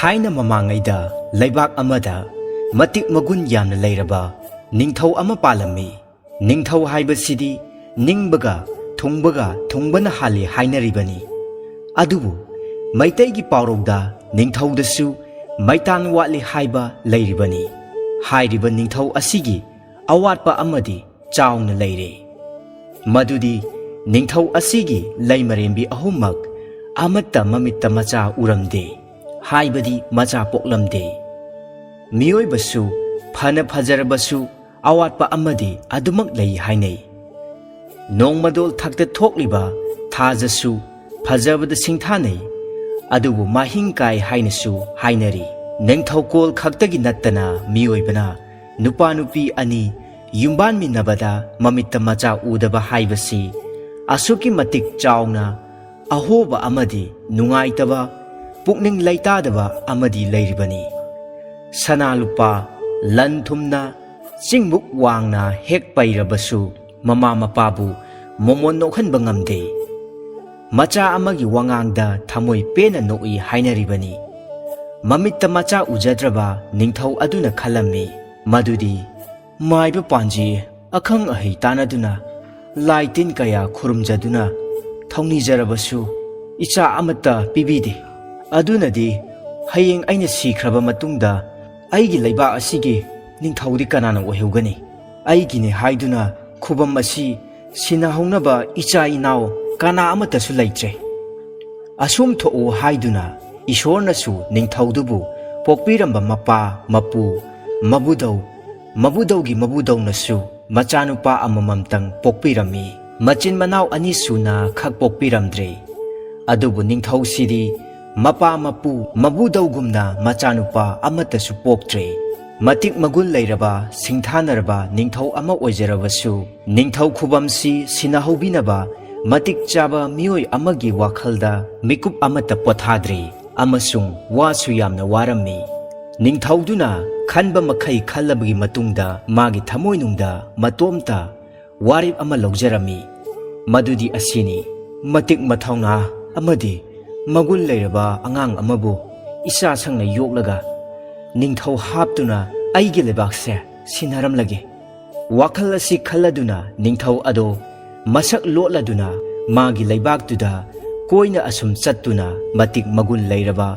ꯊꯥꯏꯅ ꯃꯃꯥꯡꯉꯩꯗ ꯂꯩꯕꯥꯛ ꯑꯃꯗ ꯃꯇꯤꯛ ꯃꯒꯨꯟ ꯌꯥꯝꯅ ꯂꯩꯔꯕ ꯅꯤꯡꯊꯧ ꯑꯃ ꯄꯥꯜꯂꯝꯃꯤ꯫ ꯅꯤꯡꯊꯧ ꯍꯥꯏꯕꯁꯤꯗꯤ ꯅꯤꯡꯕꯒ ꯊꯨꯡꯕꯒ ꯊꯨꯡꯕꯅ ꯍꯥꯜꯂꯤ ꯍꯥꯏꯅꯔꯤꯕꯅꯤ꯫ ꯑꯗꯨꯕꯨ ꯃꯩꯇꯩꯒꯤ ꯄꯥꯎꯔꯧꯗ ꯅꯤꯡꯊꯧꯗꯁꯨ ꯃꯩꯇꯥꯟ ꯋꯥꯠꯂꯤ ꯍꯥꯏꯕ ꯂꯩꯔꯤꯕꯅꯤ꯫ ꯍꯥꯏꯔꯤꯕ ꯅꯤꯡꯊꯧ ꯑꯁꯤꯒꯤ ꯑꯋꯥꯠꯄ ꯑꯃꯗꯤ ꯆꯥꯎꯅ ꯂꯩꯔꯦ꯫ ꯃꯗꯨꯗꯤ ꯅꯤꯡꯊꯧ ꯑꯁꯤꯒꯤ ꯂꯩꯃꯔꯦꯝꯕꯤ ꯑꯍꯨꯝꯃꯛ ꯑꯃꯠꯇ ꯃꯃꯤꯠꯇ ꯃꯆꯥ ꯎꯔꯝꯗꯦ, ꯍꯥꯏꯕꯗꯤ ꯃꯆꯥ ꯄꯣꯛꯂꯝꯗꯦ꯫ ꯃꯤꯑꯣꯏꯕꯁꯨ ꯐꯅ ꯐꯖꯔꯕꯁꯨ ꯑꯋꯥꯠꯄ ꯑꯃꯗꯤ ꯑꯗꯨꯃꯛ ꯂꯩ ꯍꯥꯏꯅꯩ꯫ ꯅꯣꯡꯃꯗꯣꯜ ꯊꯛꯇ ꯊꯣꯛꯂꯤꯕ ꯊꯥꯖꯁꯨ ꯐꯖꯕꯗ ꯁꯤꯡꯊꯥꯅꯩ, ꯑꯗꯨꯕꯨ ꯃꯍꯤꯡ ꯀꯥꯏ ꯍꯥꯏꯅꯁꯨ ꯍꯥꯏꯅꯔꯤ꯫ ꯅꯤꯡꯊꯧꯀꯣꯜ ꯈꯛꯇꯒꯤ ꯅꯠꯇꯅ ꯃꯤꯑꯣꯏꯕꯅ ꯅꯨꯄꯥ ꯅꯨꯄꯤ ꯑꯅꯤ ꯌꯨꯝꯕꯥꯟꯃꯤꯟꯅꯕꯗ ꯃꯃꯤꯠꯇ ꯃꯆꯥ ꯎꯗꯕ ꯍꯥꯏꯕꯁꯤ ꯑꯁꯨꯛꯀꯤ ꯃꯇꯤꯛ ꯆꯥꯎꯅ ꯑꯍꯣꯕ ꯑꯃꯗꯤ ꯅꯨꯡꯉꯥꯏꯇꯕ, ꯄꯨꯛꯅꯤꯡ ꯂꯩꯇꯥꯗꯕ ꯑꯃꯗꯤ ꯂꯩꯔꯤꯕꯅꯤ꯫ ꯁꯅꯥ ꯂꯨꯄꯥ, ꯂꯟ ꯊꯨꯝꯅ ꯆꯤꯡꯃꯨꯛ ꯋꯥꯡꯅ ꯍꯦꯛ ꯄꯩꯔꯕꯁꯨ ꯃꯃꯥ ꯃꯄꯥꯕꯨ ꯃꯣꯃꯣꯟ ꯅꯣꯛꯍꯟꯕ ꯉꯝꯗꯦ꯫ ꯃꯆꯥ ꯑꯃꯒꯤ ꯋꯥꯉꯥꯡꯗ ꯊꯃꯣꯏ ꯄꯦꯟꯅ ꯅꯣꯛꯏ ꯍꯥꯏꯅꯔꯤꯕꯅꯤ꯫ ꯃꯃꯤꯠꯇ ꯃꯆꯥ ꯎꯖꯗ꯭ꯔꯕ ꯅꯤꯡꯊꯧ ꯑꯗꯨꯅ ꯈꯜꯂꯝꯃꯤ ꯃꯗꯨꯗꯤ ꯃꯥꯏꯕ ꯄꯥꯟꯖꯤ ꯑꯈꯪ ꯑꯍꯩ ꯇꯥꯟꯅꯗꯨꯅ, ꯂꯥꯏ ꯇꯤꯟ ꯀꯌꯥ ꯈꯨꯔꯨꯝꯖꯗꯨꯅ ꯊꯧꯅꯤꯖꯔꯕꯁꯨ ꯏꯆꯥ ꯑꯃꯠꯇ ꯄꯤꯕꯤꯗꯦ꯫ ꯑꯗꯨꯅꯗꯤ ꯍꯌꯦꯡ ꯑꯩꯅ ꯁꯤꯈ꯭ꯔꯕ ꯃꯇꯨꯡꯗ ꯑꯩꯒꯤ ꯂꯩꯕꯥꯛ ꯑꯁꯤꯒꯤ ꯅꯤꯡꯊꯧꯗꯤ ꯀꯅꯥꯅ ꯑꯣꯏꯍꯧꯒꯅꯤ? ꯑꯩꯒꯤꯅꯤ ꯍꯥꯏꯗꯨꯅ ꯈꯨꯕꯝ ꯑꯁꯤ ꯁꯤꯟꯅꯍꯧꯅꯕ ꯏꯆꯥ ꯏꯅꯥꯎ ꯀꯅꯥ ꯑꯃꯠꯇꯁꯨ ꯂꯩꯇ꯭ꯔꯦ꯫ ꯑꯁꯨꯝ ꯊꯣꯛꯎ ꯍꯥꯏꯗꯨꯅ ꯏꯁꯣꯔꯅꯁꯨ ꯅꯤꯡꯊꯧꯗꯨꯕꯨ ꯄꯣꯛꯄꯤꯔꯝꯕ ꯃꯄꯥ, ꯃꯄꯨ, ꯃꯕꯨꯗꯧ, ꯃꯕꯨꯗꯧꯒꯤ ꯃꯕꯨꯗꯧꯅꯁꯨ ꯃꯆꯥꯅꯨꯄꯥ ꯑꯃꯃꯝꯇꯪ ꯄꯣꯛꯄꯤꯔꯝꯃꯤ꯫ ꯃꯆꯤꯟ ꯃꯅꯥꯎ ꯑꯅꯤ ꯁꯨꯅ ꯈꯛ ꯄꯣꯛꯄꯤꯔꯝꯗ꯭ꯔꯦ꯫ ꯑꯗꯨꯕꯨ ꯅꯤꯡꯊꯧꯁꯤꯗꯤ ꯃꯄꯥ ꯃꯄꯨ ꯃꯕꯨꯗꯧꯒꯨꯝꯅ ꯃꯆꯥꯅꯨꯄꯥ ꯑꯃꯠꯇꯁꯨ ꯄꯣꯛꯇ꯭ꯔꯦ꯫ ꯃꯇꯤꯛ ꯃꯒꯨꯟ ꯂꯩꯔꯕ ꯁꯤꯡꯊꯥꯅꯔꯕ ꯅꯤꯡꯊꯧ ꯑꯃ ꯑꯣꯏꯖꯔꯕꯁꯨ ꯅꯤꯡꯊꯧ ꯈꯨꯕꯝꯁꯤ ꯁꯤꯟꯅꯍꯧꯕꯤꯅꯕ ꯃꯇꯤꯛ ꯆꯥꯕ ꯃꯤꯑꯣꯏ ꯑꯃꯒꯤ ꯋꯥꯈꯜꯗ ꯃꯤꯀꯨꯞ ꯑꯃꯠꯇ ꯄꯣꯊꯥꯗ꯭ꯔꯦ ꯑꯃꯁꯨꯡ ꯋꯥꯁꯨ ꯌꯥꯝꯅ ꯋꯥꯔꯝꯃꯤ꯫ ꯅꯤꯡꯊꯧꯗꯨꯅ ꯈꯟꯕ ꯃꯈꯩ ꯈꯜꯂꯕꯒꯤ ꯃꯇꯨꯡꯗ ꯃꯥꯒꯤ ꯊꯃꯣꯏꯅꯨꯡꯗ ꯃꯇꯣꯝꯇ ꯋꯥꯔꯦꯞ ꯑꯃ ꯂꯧꯖꯔꯝꯃꯤ꯫ ꯃꯗꯨꯗꯤ ꯑꯁꯤꯅꯤ, ꯃꯇꯤꯛ ꯃꯊꯧꯅꯥ ꯑꯃꯗꯤ ꯃꯒꯨꯟ ꯂꯩꯔꯕ ꯑꯉꯥꯡ ꯑꯃꯕꯨ ꯏꯆꯥ ꯁꯪꯅ ꯌꯣꯛꯂꯒ ꯅꯤꯡꯊꯧ ꯍꯥꯞꯇꯨꯅ ꯑꯩꯒꯤ ꯂꯩꯕꯥꯛꯁꯦ ꯁꯤꯟꯅꯔꯝꯂꯒꯦ꯫ ꯋꯥꯈꯜ ꯑꯁꯤ ꯈꯜꯂꯗꯨꯅ ꯅꯤꯡꯊꯧ ꯑꯗꯣ ꯃꯁꯛ ꯂꯣꯠꯂꯗꯨꯅ ꯃꯥꯒꯤ ꯂꯩꯕꯥꯛꯇꯨꯗ ꯀꯣꯏꯅ ꯑꯁꯨꯝ ꯆꯠꯇꯨꯅ ꯃꯇꯤꯛ ꯃꯒꯨꯟ ꯂꯩꯔꯕ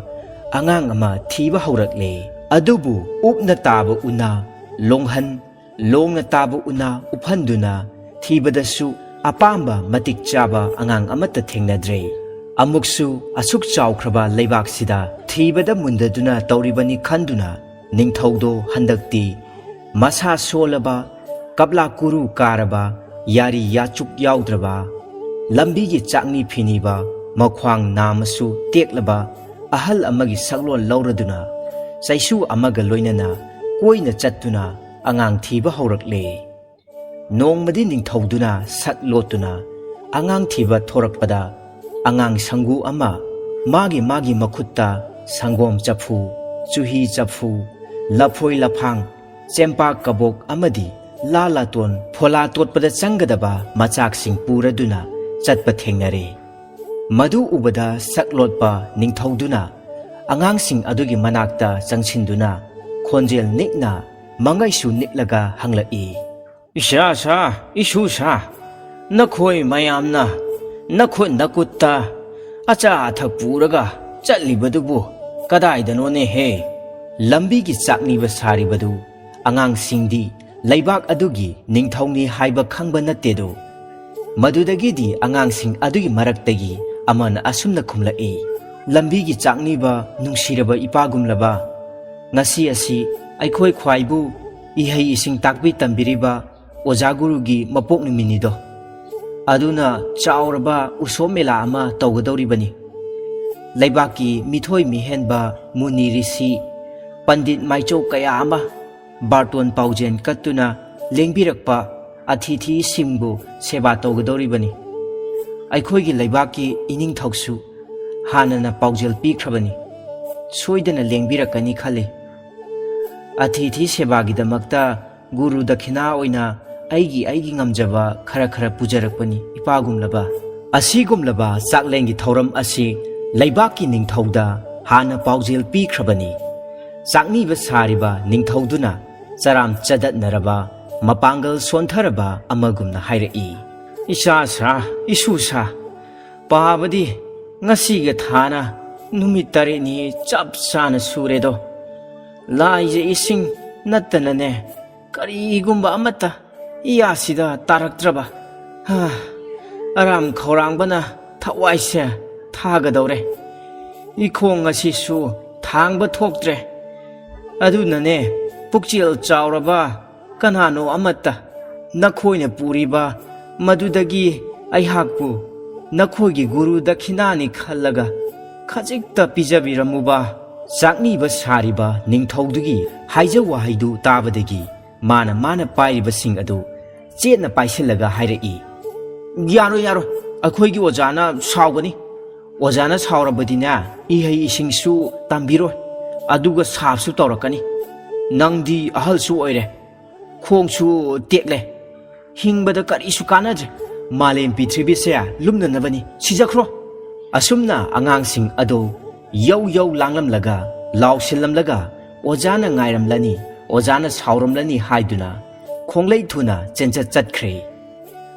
ꯑꯉꯥꯡ ꯑꯃ ꯊꯤꯕ ꯍꯧꯔꯛꯂꯦ꯫ ꯑꯗꯨꯕꯨ ꯎꯞꯅ ꯇꯥꯕ ꯎꯅꯥ ꯂꯣꯡꯍꯟ, ꯂꯣꯡꯅ ꯇꯥꯕ ꯎꯅꯥ ꯎꯞꯍꯟꯗꯨꯅ ꯊꯤꯕꯗꯁꯨ ꯑꯄꯥꯝꯕ ꯃꯇꯤꯛ ꯆꯥꯕ ꯑꯉꯥꯡ ꯑꯃꯠꯇ ꯊꯦꯡꯅꯗ꯭ꯔꯦ꯫ ꯑꯃꯨꯛꯁꯨ ꯑꯁꯨꯛ ꯆꯥꯎꯈ꯭ꯔꯕ ꯂꯩꯕꯥꯛꯁꯤꯗ ꯊꯤꯕꯗ ꯃꯨꯟꯗꯗꯨꯅ ꯇꯧꯔꯤꯕꯅꯤ ꯈꯟꯗꯨꯅ ꯅꯤꯡꯊꯧꯗꯣ ꯍꯟꯗꯛꯇꯤ ꯃꯁꯥ ꯁꯣꯜꯂꯕ, ꯀꯞꯂꯥ ꯀꯨꯔꯨ ꯀꯥꯔꯕ, ꯌꯥꯔꯤ ꯌꯥꯆꯨꯛ ꯌꯥꯎꯗ꯭ꯔꯕ, ꯂꯝꯕꯤꯒꯤ ꯆꯥꯛꯅꯤ ꯐꯤꯅꯤꯕ, ꯃꯈ꯭ꯋꯥꯡ ꯅꯥꯝꯃꯁꯨ ꯇꯦꯛꯂꯕ ꯑꯍꯜ ꯑꯃꯒꯤ ꯁꯛꯂꯣꯟ ꯂꯧꯔꯗꯨꯅ ꯆꯩꯁꯨ ꯑꯃꯒ ꯂꯣꯏꯅꯅ ꯀꯣꯏꯅ ꯆꯠꯇꯨꯅ ꯑꯉꯥꯡ ꯊꯤꯕ ꯍꯧꯔꯛꯂꯦ꯫ ꯅꯣꯡꯃꯗꯤ ꯅꯤꯡꯊꯧꯗꯨꯅ ꯁꯛ ꯂꯣꯠꯇꯨꯅ ꯑꯉꯥꯡ ꯊꯤꯕ ꯊꯣꯔꯛꯄꯗ ꯑꯉꯥꯡ ꯁꯪꯒꯨ ꯑꯃ ꯃꯥꯒꯤ ꯃꯥꯒꯤ ꯃꯈꯨꯠꯇ ꯁꯪꯒꯣꯝ ꯆꯐꯨ, ꯆꯨꯍꯤ ꯆꯐꯨ, ꯂꯐꯣꯏ ꯂꯐꯥꯡ, ꯆꯦꯝꯄꯥꯛ ꯀꯕꯣꯛ ꯑꯃꯗꯤ ꯂꯥ ꯂꯥꯇꯣꯟ ꯐꯣꯂꯥ ꯇꯣꯠꯄꯗ ꯆꯪꯒꯗꯕ ꯃꯆꯥꯛꯁꯤꯡ ꯄꯨꯔꯗꯨꯅ ꯆꯠꯄ ꯊꯦꯡꯅꯔꯦ꯫ ꯃꯗꯨ ꯎꯕꯗ ꯁꯛ ꯂꯣꯠꯄ ꯅꯤꯡꯊꯧꯗꯨꯅ ꯑꯉꯥꯡꯁꯤꯡ ꯑꯗꯨꯒꯤ ꯃꯅꯥꯛꯇ ꯆꯪꯁꯤꯟꯗꯨꯅ ꯈꯣꯟꯖꯦꯜ ꯅꯤꯛꯅ ꯃꯉꯩꯁꯨ ꯅꯤꯛꯂꯒ ꯍꯪꯂꯛꯏ, "ꯏꯁꯥ ꯁꯥ, ꯏꯁꯨ ꯁꯥ, ꯅꯈꯣꯏ ꯃꯌꯥꯝꯅ ꯅꯈꯨꯠ ꯅꯈꯨꯠꯇ ꯑꯆꯥ ꯑꯊꯛ ꯄꯨꯔꯒ ꯆꯠꯂꯤꯕꯗꯨꯕꯨ ꯀꯗꯥꯏꯗꯅꯣꯅꯦꯍꯦ?" ꯂꯝꯕꯤꯒꯤ ꯆꯥꯛꯅꯤꯕ ꯁꯥꯔꯤꯕꯗꯨ ꯑꯉꯥꯡꯁꯤꯡꯗꯤ ꯂꯩꯕꯥꯛ ꯑꯗꯨꯒꯤ ꯅꯤꯡꯊꯧꯅꯤ ꯍꯥꯏꯕ ꯈꯪꯕ ꯅꯠꯇꯦꯗꯣ꯫ ꯃꯗꯨꯗꯒꯤꯗꯤ ꯑꯉꯥꯡꯁꯤꯡ ꯑꯗꯨꯒꯤ ꯃꯔꯛꯇꯒꯤ ꯑꯃꯅ ꯑꯁꯨꯝꯅ ꯈꯨꯝꯂꯛꯏ, "ꯂꯝꯕꯤꯒꯤ ꯆꯥꯛꯅꯤꯕ ꯅꯨꯡꯁꯤꯔꯕ ꯏꯄꯥꯒꯨꯝꯂꯕ, ꯉꯁꯤ ꯑꯁꯤ ꯑꯩꯈꯣꯏ ꯈ꯭ꯋꯥꯏꯕꯨ ꯏꯍꯩ ꯏꯁꯤꯡ ꯇꯥꯛꯄꯤ ꯇꯝꯕꯤꯔꯤꯕ ꯑꯣꯖꯥ ꯒꯨꯔꯨꯒꯤ ꯃꯄꯣꯛ ꯅꯨꯃꯤꯠꯅꯤꯗꯣ꯫ ꯑꯗꯨꯅ ꯆꯥꯎꯔꯕ ꯎꯁꯣꯞ ꯃꯦꯂꯥ ꯑꯃ ꯇꯧꯒꯗꯧꯔꯤꯕꯅꯤ꯫ ꯂꯩꯕꯥꯛꯀꯤ ꯃꯤꯊꯣꯏ ꯃꯤꯍꯦꯟꯕ ꯃꯨꯅꯤ ꯔꯤꯁꯤ, ꯄꯟꯗꯤꯠ ꯃꯥꯏꯆꯧ ꯀꯌꯥ ꯑꯃ ꯕꯥꯔꯇꯣꯟ ꯄꯥꯎꯖꯦꯜ ꯀꯠꯇꯨꯅ ꯂꯦꯡꯕꯤꯔꯛꯄ ꯑꯊꯤꯊꯤꯁꯤꯡꯕꯨ ꯁꯦꯕꯥ ꯇꯧꯒꯗꯧꯔꯤꯕꯅꯤ꯫ ꯑꯩꯈꯣꯏꯒꯤ ꯂꯩꯕꯥꯛꯀꯤ ꯏꯅꯤꯡꯊꯧꯁꯨ ꯍꯥꯟꯅꯅ ꯄꯥꯎꯖꯦꯜ ꯄꯤꯈ꯭ꯔꯕꯅꯤ꯫ ꯁꯣꯏꯗꯅ ꯂꯦꯡꯕꯤꯔꯛꯀꯅꯤ ꯈꯜꯂꯤ꯫ ꯑꯊꯤꯊꯤ ꯁꯦꯕꯥꯒꯤꯗꯃꯛꯇ ꯒꯨꯔꯨ ꯗꯈꯤꯅꯥ ꯑꯣꯏꯅ ꯑꯩꯒꯤ ꯑꯩꯒꯤ ꯉꯝꯖꯕ ꯈꯔ ꯈꯔ ꯄꯨꯖꯔꯛꯄꯅꯤ, ꯏꯄꯥꯒꯨꯝꯂꯕ꯫" ꯑꯁꯤꯒꯨꯝꯂꯕ ꯆꯥꯛꯂꯦꯟꯒꯤ ꯊꯧꯔꯝ ꯑꯁꯤ ꯂꯩꯕꯥꯛꯀꯤ ꯅꯤꯡꯊꯧꯗ ꯍꯥꯟꯅ ꯄꯥꯎꯖꯦꯜ ꯄꯤꯈ꯭ꯔꯕꯅꯤ꯫ ꯆꯥꯛꯅꯤꯕ ꯁꯥꯔꯤꯕ ꯅꯤꯡꯊꯧꯗꯨꯅ ꯆꯔꯥꯝ ꯆꯗꯠꯅꯔꯕ, ꯃꯄꯥꯡꯒꯜ ꯁꯣꯟꯊꯔꯕ ꯑꯃꯒꯨꯝꯅ ꯍꯥꯏꯔꯛꯏ, "ꯏꯆꯥ ꯁꯥ, ꯏꯁꯨ ꯁꯥ, ꯄꯥꯕꯗꯤ ꯉꯁꯤꯒ ꯊꯥꯅ ꯅꯨꯃꯤꯠ ꯇꯔꯦꯠꯅꯤ ꯆꯞ ꯆꯥꯅ ꯁꯨꯔꯦꯗꯣ꯫ ꯂꯥꯏꯖ ꯏꯁꯤꯡ ꯅꯠꯇꯅꯅꯦ, ꯀꯔꯤꯒꯨꯝꯕ ꯑꯃꯠꯇ ꯏꯌꯥꯁꯤꯗ ꯇꯥꯔꯛꯇ꯭ꯔꯕ꯫ ꯍꯥ, ꯑꯔꯥꯝ ꯈꯧꯔꯥꯡꯕꯅ ꯊꯋꯥꯏꯁꯦ ꯊꯥꯒꯗꯧꯔꯦ꯫ ꯏꯈꯣꯡ ꯑꯁꯤꯁꯨ ꯊꯥꯡꯕ ꯊꯣꯛꯇ꯭ꯔꯦ꯫ ꯑꯗꯨꯅꯅꯦ, ꯄꯨꯛꯆꯦꯜ ꯆꯥꯎꯔꯕ ꯀꯅꯥꯅꯣ ꯑꯃꯠꯇ ꯅꯈꯣꯏꯅ ꯄꯨꯔꯤꯕ ꯃꯗꯨꯗꯒꯤ ꯑꯩꯍꯥꯛꯄꯨ ꯅꯈꯣꯏꯒꯤ ꯒꯨꯔꯨ ꯗꯈꯤꯅꯥꯅꯤ ꯈꯜꯂꯒ ꯈꯖꯤꯛꯇ ꯄꯤꯖꯕꯤꯔꯝꯃꯨꯕ꯫" ꯆꯥꯛꯅꯤꯕ ꯁꯥꯔꯤꯕ ꯅꯤꯡꯊꯧꯗꯨꯒꯤ ꯍꯥꯏꯖ ꯋꯥꯍꯩꯗꯨ ꯇꯥꯕꯗꯒꯤ ꯃꯥꯅ, ꯃꯥꯅ ꯄꯥꯏꯔꯤꯕꯁꯤꯡ ꯑꯗꯨ ꯆꯦꯠꯅ ꯄꯥꯏꯁꯤꯜꯂꯒ ꯍꯥꯏꯔꯛꯏ, "ꯌꯥꯔꯣꯏ, ꯌꯥꯔꯣꯏ, ꯑꯩꯈꯣꯏꯒꯤ ꯑꯣꯖꯥꯅ ꯁꯥꯎꯒꯅꯤ꯫ ꯑꯣꯖꯥꯅ ꯁꯥꯎꯔꯕꯗꯤꯅꯦ, ꯏꯍꯩ ꯏꯁꯤꯡꯁꯨ ꯇꯝꯕꯤꯔꯣꯏ, ꯑꯗꯨꯒ ꯁꯥꯞꯁꯨ ꯇꯧꯔꯛꯀꯅꯤ꯫ ꯅꯪꯗꯤ ꯑꯍꯜꯁꯨ ꯑꯣꯏꯔꯦ, ꯈꯣꯡꯁꯨ ꯇꯦꯛꯂꯦ, ꯍꯤꯡꯕꯗ ꯀꯔꯤꯁꯨ ꯀꯥꯟꯅꯗ꯭ꯔꯦ꯫ ꯃꯥꯂꯦꯝ ꯄ꯭ꯔꯤꯊꯤꯕꯤꯁꯦ ꯂꯨꯝꯅꯅꯕꯅꯤ, ꯁꯤꯖꯈ꯭ꯔꯣ꯫" ꯑꯁꯨꯝꯅ ꯑꯉꯥꯡꯁꯤꯡ ꯑꯗꯨ ꯌꯧ ꯌꯧ ꯂꯥꯡꯂꯝꯂꯒ, ꯂꯥꯎꯁꯤꯜꯂꯝꯂꯒ, ꯑꯣꯖꯥꯅ ꯉꯥꯏꯔꯝꯂꯅꯤ, ꯑꯣꯖꯥꯅ ꯁꯥꯎꯔꯝꯂꯅꯤ ꯍꯥꯏꯗꯨꯅ ꯈꯣꯡꯂꯩ ꯊꯨꯅ ꯆꯦꯟꯆꯠ ꯆꯠꯈ꯭ꯔꯦ꯫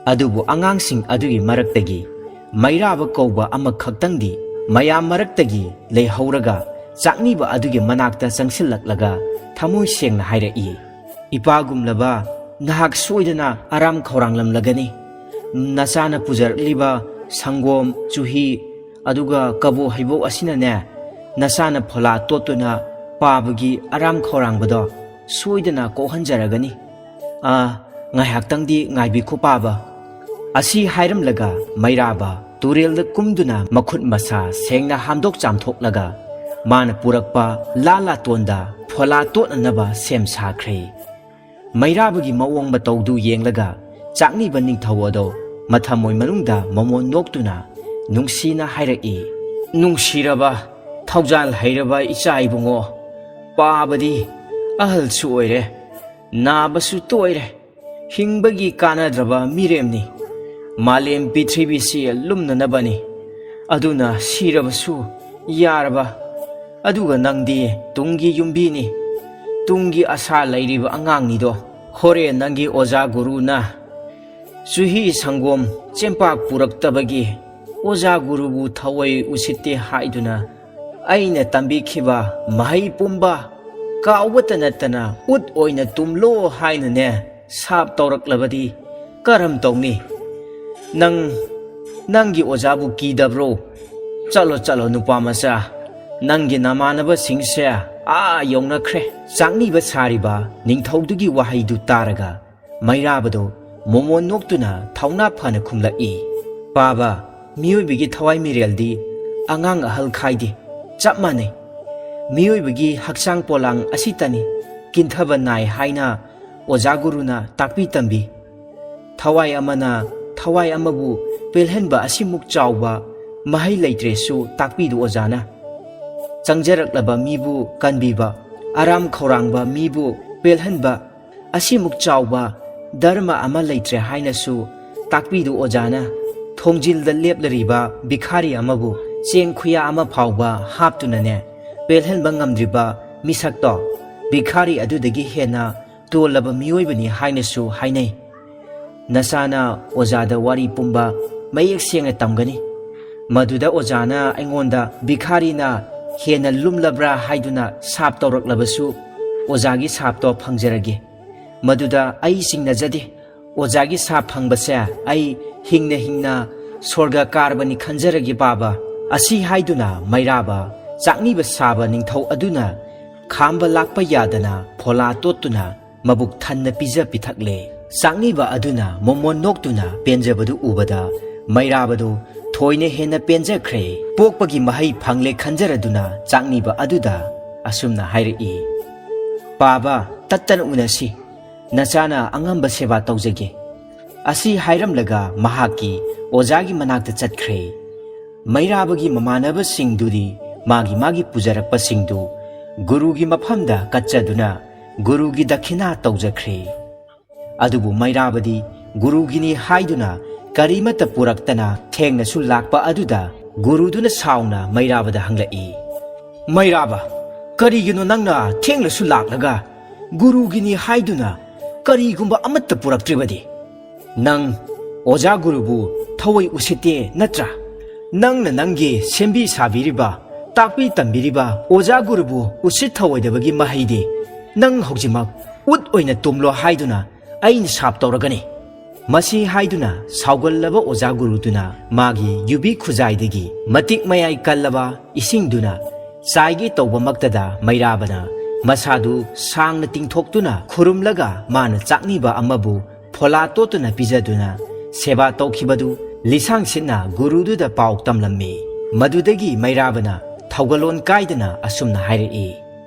ꯑꯗꯨꯕꯨ ꯑꯉꯥꯡꯁꯤꯡ ꯑꯗꯨꯒꯤ ꯃꯔꯛꯇꯒꯤ ꯃꯩꯔꯥꯕ ꯀꯧꯕ ꯑꯃꯈꯛꯇꯪꯗꯤ ꯃꯌꯥꯝ ꯃꯔꯛꯇꯒꯤ ꯂꯩꯍꯧꯔꯒ ꯆꯥꯛꯅꯤꯕ ꯑꯗꯨꯒꯤ ꯃꯅꯥꯛꯇ ꯆꯪꯁꯤꯜꯂꯛꯂꯒ ꯊꯃꯣꯏ ꯁꯦꯡꯅ ꯍꯥꯏꯔꯛꯏ, "ꯏꯄꯥꯒꯨꯝꯂꯕ, ꯅꯍꯥꯛ ꯁꯣꯏꯗꯅ ꯑꯔꯥꯝ ꯈꯧꯔꯥꯡꯂꯝꯂꯒꯅꯤ꯫ ꯅꯆꯥꯅ ꯄꯨꯖꯔꯛꯂꯤꯕ ꯁꯪꯒꯣꯝ, ꯆꯨꯍꯤ, ꯑꯗꯨꯒ ꯀꯕꯣ ꯍꯩꯕꯣꯛ ꯑꯁꯤꯅꯅꯦ, ꯅꯆꯥꯅ ꯐꯣꯂꯥ ꯇꯣꯠꯇꯨꯅ ꯄꯥꯕꯒꯤ ꯑꯔꯥꯝ ꯈꯧꯔꯥꯡꯕꯗꯣ ꯁꯣꯏꯗꯅ ꯀꯣꯛꯍꯟꯖꯔꯒꯅꯤ꯫ ꯑꯥ, ꯉꯥꯏꯍꯥꯛꯇꯪꯗꯤ ꯉꯥꯏꯕꯤꯈꯣ ꯄꯥꯕ꯫" ꯑꯁꯤ ꯍꯥꯏꯔꯝꯂꯒ ꯃꯩꯔꯥꯕ ꯇꯨꯔꯦꯜꯗ ꯀꯨꯝꯗꯨꯅ ꯃꯈꯨꯠ ꯃꯁꯥ ꯁꯦꯡꯅ ꯍꯥꯝꯗꯣꯛ ꯆꯥꯝꯊꯣꯛꯂꯒ ꯃꯥꯅ ꯄꯨꯔꯛꯄ ꯂꯥ ꯂꯥꯇꯣꯟꯗ ꯐꯣꯂꯥ ꯇꯣꯠꯅꯅꯕ ꯁꯦꯝ ꯁꯥꯈ꯭ꯔꯦ꯫ ꯃꯩꯔꯥꯕꯒꯤ ꯃꯑꯣꯡ ꯃꯇꯧꯗꯨ ꯌꯦꯡꯂꯒ ꯆꯥꯛꯅꯤꯕ ꯅꯤꯡꯊꯧ ꯑꯗꯣ ꯃꯊꯃꯣꯏ ꯃꯅꯨꯡꯗ ꯃꯃꯣꯟ ꯅꯣꯛꯇꯨꯅ ꯅꯨꯡꯁꯤꯅ ꯍꯥꯏꯔꯛꯏ, "ꯅꯨꯡꯁꯤꯔꯕ, ꯊꯧꯖꯥꯜ ꯍꯩꯔꯕ ꯏꯆꯥ ꯏꯕꯨꯡꯉꯣ, ꯄꯥꯕꯗꯤ ꯑꯍꯜꯁꯨ ꯑꯣꯏꯔꯦ, ꯅꯥꯕꯁꯨ ꯇꯣꯏꯔꯦ, ꯍꯤꯡꯕꯒꯤ ꯀꯥꯟꯅꯗ꯭ꯔꯕ ꯃꯤꯔꯦꯝꯅꯤ꯫ ꯃꯥꯂꯦꯝ ꯄ꯭ꯔꯤꯊꯤꯕꯤꯁꯤ ꯂꯨꯝꯅꯅꯕꯅꯤ꯫ ꯑꯗꯨꯅ ꯁꯤꯔꯕꯁꯨ ꯌꯥꯔꯕ, ꯑꯗꯨꯒ ꯅꯪꯗꯤ ꯇꯨꯡꯒꯤ ꯌꯨꯝꯕꯤꯅꯤ, ꯇꯨꯡꯒꯤ ꯑꯁꯥ ꯂꯩꯔꯤꯕ ꯑꯉꯥꯡꯅꯤꯗꯣ꯫ ꯍꯣꯔꯦꯟ ꯅꯪꯒꯤ ꯑꯣꯖꯥ ꯒꯨꯔꯨꯅ ꯆꯨꯍꯤ ꯁꯪꯒꯣꯝ ꯆꯦꯡꯄꯥꯛ ꯄꯨꯔꯛꯇꯕꯒꯤ ꯑꯣꯖꯥ ꯒꯨꯔꯨꯕꯨ ꯊꯑꯣꯏ ꯎꯁꯤꯠꯇꯦ ꯍꯥꯏꯗꯨꯅ ꯑꯩꯅ ꯇꯝꯕꯤꯈꯤꯕ ꯃꯍꯩ ꯄꯨꯝꯕ ꯀꯥꯎꯕꯇ ꯅꯠꯇꯅ ꯎꯠ ꯑꯣꯏꯅ ꯇꯨꯝꯂꯣ ꯍꯥꯏꯅꯅꯦ ꯁꯥꯞ ꯇꯧꯔꯛꯂꯕꯗꯤ ꯀꯔꯝ ꯇꯧꯅꯤ? ꯅꯪ, ꯅꯪꯒꯤ ꯑꯣꯖꯥꯕꯨ ꯀꯤꯗꯕ꯭ꯔꯣ? ꯆꯠꯂꯣ, ꯆꯠꯂꯣ, ꯅꯨꯄꯥ ꯃꯆꯥ, ꯅꯪꯒꯤ ꯅꯃꯥꯟꯅꯕꯁꯤꯡꯁꯦ ꯑꯥ ꯌꯧꯅꯈ꯭ꯔꯦ꯫ ꯆꯥꯛꯅꯤꯕ ꯁꯥꯔꯤꯕ ꯅꯤꯡꯊꯧꯗꯨꯒꯤ ꯋꯥꯍꯩꯗꯨ ꯇꯥꯔꯒ ꯃꯩꯔꯥꯕꯗꯣ ꯃꯣꯃꯣꯟ ꯅꯣꯛꯇꯨꯅ ꯊꯧꯅꯥ ꯐꯅ ꯈꯨꯝꯂꯛꯏ꯫ ꯄꯥꯕ, ꯃꯤꯑꯣꯏꯕꯒꯤ ꯊꯋꯥꯏ ꯃꯤꯔꯦꯜꯗꯤ ꯑꯉꯥꯡ ꯑꯍꯜ ꯈꯥꯏꯗꯦ, ꯆꯞ ꯃꯥꯟꯅꯩ꯫ ꯃꯤꯑꯣꯏꯕꯒꯤ ꯍꯛꯆꯥꯡ ꯄꯣꯂꯥꯡ ꯑꯁꯤꯇꯅꯤ ꯀꯤꯟꯊꯕ ꯅꯥꯏ ꯍꯥꯏꯅ ꯑꯣꯖꯥ ꯒꯨꯔꯨꯅ ꯇꯥꯛꯄꯤ ꯇꯝꯕꯤ꯫ ꯊꯋꯥꯏ ꯑꯃꯅ ꯊꯋꯥꯏ ꯑꯃꯕꯨ ꯄꯦꯜꯍꯟꯕ ꯑꯁꯤꯃꯨꯛ ꯆꯥꯎꯕ ꯃꯍꯩ ꯂꯩꯇ꯭ꯔꯦꯁꯨ ꯇꯥꯛꯄꯤꯗꯨ ꯑꯣꯖꯥꯅ꯫ ꯆꯪꯖꯔꯛꯂꯕ ꯃꯤꯕꯨ ꯀꯟꯕꯤꯕ, ꯑꯔꯥꯝ ꯈꯧꯔꯥꯡꯕ ꯃꯤꯕꯨ ꯄꯦꯜꯍꯟꯕ ꯑꯁꯤꯃꯨꯛ ꯆꯥꯎꯕ ꯙꯔꯃ ꯑꯃ ꯂꯩꯇ꯭ꯔꯦ ꯍꯥꯏꯅꯁꯨ ꯇꯥꯛꯄꯤꯗꯨ ꯑꯣꯖꯥꯅ꯫ ꯊꯣꯡꯖꯤꯜꯗ ꯂꯦꯞꯂꯔꯤꯕ ꯚꯤꯈꯥꯔꯤ ꯑꯃꯕꯨ ꯆꯦꯡ ꯈꯨꯌꯥ ꯑꯃ ꯐꯥꯎꯕ ꯍꯥꯞꯇꯨꯅꯅꯦ ꯄꯦꯜꯍꯟꯕ ꯉꯝꯗ꯭ꯔꯤꯕ ꯃꯤꯁꯛꯇꯣ ꯚꯤꯈꯥꯔꯤ ꯑꯗꯨꯗꯒꯤ ꯍꯦꯟꯅ ꯇꯣꯜꯂꯕ ꯃꯤꯑꯣꯏꯕꯅꯤ ꯍꯥꯏꯅꯁꯨ ꯍꯥꯏꯅꯩ꯫ ꯅꯆꯥꯅ ꯑꯣꯖꯥꯗ ꯋꯥꯔꯤ ꯄꯨꯝꯕ ꯃꯌꯦꯛ ꯁꯦꯡꯅ ꯇꯝꯒꯅꯤ꯫ ꯃꯗꯨꯗ ꯑꯣꯖꯥꯅ ꯑꯩꯉꯣꯟꯗ ꯚꯤꯈꯥꯔꯤꯅ ꯍꯦꯟꯅ ꯂꯨꯝꯂꯕ꯭ꯔꯥ ꯍꯥꯏꯗꯨꯅ ꯁꯥꯞ ꯇꯧꯔꯛꯂꯕꯁꯨ ꯑꯣꯖꯥꯒꯤ ꯁꯥꯞꯇꯣ ꯐꯪꯖꯔꯒꯦ꯫ ꯃꯗꯨꯗ ꯑꯩ ꯆꯤꯡꯅꯖꯗꯦ꯫ ꯑꯣꯖꯥꯒꯤ ꯁꯥꯞ ꯐꯪꯕꯁꯦ ꯑꯩ ꯍꯤꯡꯅ ꯍꯤꯡꯅ ꯁ꯭ꯋꯔꯒ ꯀꯥꯔꯕꯅꯤ ꯈꯟꯖꯔꯒꯦ ꯄꯥꯕ꯫ ꯑꯁꯤ ꯍꯥꯏꯗꯨꯅ ꯃꯩꯔꯥꯕ ꯆꯥꯛꯅꯤꯕ ꯁꯥꯕ ꯅꯤꯡꯊꯧ ꯑꯗꯨꯅ ꯈꯥꯝꯕ ꯂꯥꯛꯄ ꯌꯥꯗꯅ ꯐꯣꯂꯥ ꯇꯣꯠꯇꯨꯅ ꯃꯕꯨꯛ ꯊꯟꯅ ꯄꯤꯖ ꯄꯤꯊꯛꯂꯦ꯫ ꯆꯥꯛꯅꯤꯕ ꯑꯗꯨꯅ ꯃꯣꯃꯣꯟ ꯅꯣꯛꯇꯨꯅ ꯄꯦꯟꯖꯕꯗꯨ ꯎꯕꯗ ꯃꯩꯔꯥꯕꯗꯨ ꯊꯣꯏꯅ ꯍꯦꯟꯅ ꯄꯦꯟꯖꯈ꯭ꯔꯦ꯫ ꯄꯣꯛꯄꯒꯤ ꯃꯍꯩ ꯐꯪꯂꯦ ꯈꯟꯖꯔꯗꯨꯅ ꯆꯥꯛꯅꯤꯕ ꯑꯗꯨꯗ ꯑꯁꯨꯝꯅ ꯍꯥꯏꯔꯛꯏ, "ꯄꯥꯕ, ꯇꯠꯇꯅ ꯎꯅꯁꯤ꯫ ꯅꯆꯥꯅ ꯑꯉꯝꯕ ꯁꯦꯕꯥ ꯇꯧꯖꯒꯦ꯫" ꯑꯁꯤ ꯍꯥꯏꯔꯝꯂꯒ ꯃꯍꯥꯛꯀꯤ ꯑꯣꯖꯥꯒꯤ ꯃꯅꯥꯛꯇ ꯆꯠꯈ꯭ꯔꯦ꯫ ꯃꯩꯔꯥꯕꯒꯤ ꯃꯃꯥꯟꯅꯕꯁꯤꯡꯗꯨꯗꯤ ꯃꯥꯒꯤ ꯃꯥꯒꯤ ꯄꯨꯖꯔꯛꯄꯁꯤꯡꯗꯨ ꯒꯨꯔꯨꯒꯤ ꯃꯐꯝꯗ ꯀꯠꯆꯗꯨꯅ ꯒꯨꯔꯨꯒꯤ ꯗꯈꯤꯅꯥ ꯇꯧꯖꯈ꯭ꯔꯦ꯫ ꯑꯗꯨꯕꯨ ꯃꯩꯔꯥꯕꯗꯤ ꯒꯨꯔꯨꯒꯤꯅꯤ ꯍꯥꯏꯗꯨꯅ ꯀꯔꯤꯃꯠꯇ ꯄꯨꯔꯛꯇꯅ ꯊꯦꯡꯅꯁꯨ ꯂꯥꯛꯄ ꯑꯗꯨꯗ ꯒꯨꯔꯨꯗꯨꯅ ꯁꯥꯎꯅ ꯃꯩꯔꯥꯕꯗ ꯍꯪꯂꯛꯏ, "ꯃꯩꯔꯥꯕ, ꯀꯔꯤꯒꯤꯅꯣ ꯅꯪꯅ ꯊꯦꯡꯂꯁꯨ ꯂꯥꯛꯂꯒ ꯒꯨꯔꯨꯒꯤꯅꯤ ꯍꯥꯏꯗꯨꯅ ꯀꯔꯤꯒꯨꯝꯕ ꯑꯃꯠꯇ ꯄꯨꯔꯛꯇ꯭ꯔꯤꯕꯗꯤ? ꯅꯪ ꯑꯣꯖꯥ ꯒꯨꯔꯨꯕꯨ ꯊꯑꯣꯏ ꯎꯁꯤꯠꯇꯦ ꯅꯠꯇ꯭ꯔꯥ? ꯅꯪꯅ ꯅꯪꯒꯤ ꯁꯦꯝꯕꯤ ꯁꯥꯕꯤꯔꯤꯕ, ꯇꯥꯛꯄꯤ ꯇꯝꯕꯤꯔꯤꯕ ꯑꯣꯖꯥ ꯒꯨꯔꯨꯕꯨ ꯎꯁꯤꯠ ꯊꯑꯣꯏꯗꯕꯒꯤ ꯃꯍꯩꯗꯤ ꯅꯪ ꯍꯧꯖꯤꯛꯃꯛ ꯎꯠ ꯑꯣꯏꯅ ꯇꯨꯝꯂꯣ ꯍꯥꯏꯗꯨꯅ ꯑꯩꯅ ꯁꯥꯞ ꯇꯧꯔꯒꯅꯤ꯫" ꯃꯁꯤ ꯍꯥꯏꯗꯨꯅ ꯁꯥꯎꯒꯜꯂꯕ ꯑꯣꯖꯥ ꯒꯨꯔꯨꯗꯨꯅ ꯃꯥꯒꯤ ꯌꯨꯕꯤ ꯈꯨꯖꯥꯏꯗꯒꯤ ꯃꯇꯤꯛ ꯃꯌꯥꯏ ꯀꯜꯂꯕ ꯏꯁꯤꯡꯗꯨꯅ ꯆꯥꯏꯒꯦ ꯇꯧꯕꯃꯛꯇꯗ ꯃꯩꯔꯥꯕꯅ ꯃꯁꯥꯗꯨ ꯁꯥꯡꯅ ꯇꯤꯡꯊꯣꯛꯇꯨꯅ ꯈꯨꯔꯨꯝꯂꯒ ꯃꯥꯅ ꯆꯥꯛꯅꯤꯕ ꯑꯃꯕꯨ ꯐꯣꯂꯥ ꯇꯣꯠꯇꯨꯅ ꯄꯤꯖꯗꯨꯅ ꯁꯦꯕꯥ ꯇꯧꯈꯤꯕꯗꯨ ꯂꯤꯁꯥꯡꯁꯤꯠꯅ ꯒꯨꯔꯨꯗꯨꯗ ꯄꯥꯎ ꯇꯝꯂꯝꯃꯤ꯫ ꯃꯗꯨꯗꯒꯤ ꯃꯩꯔꯥꯕꯅ ꯊꯧꯒꯜꯂꯣꯟ ꯀꯥꯏꯗꯅ ꯑꯁꯨꯝꯅ ꯍꯥꯏꯔꯛꯏ,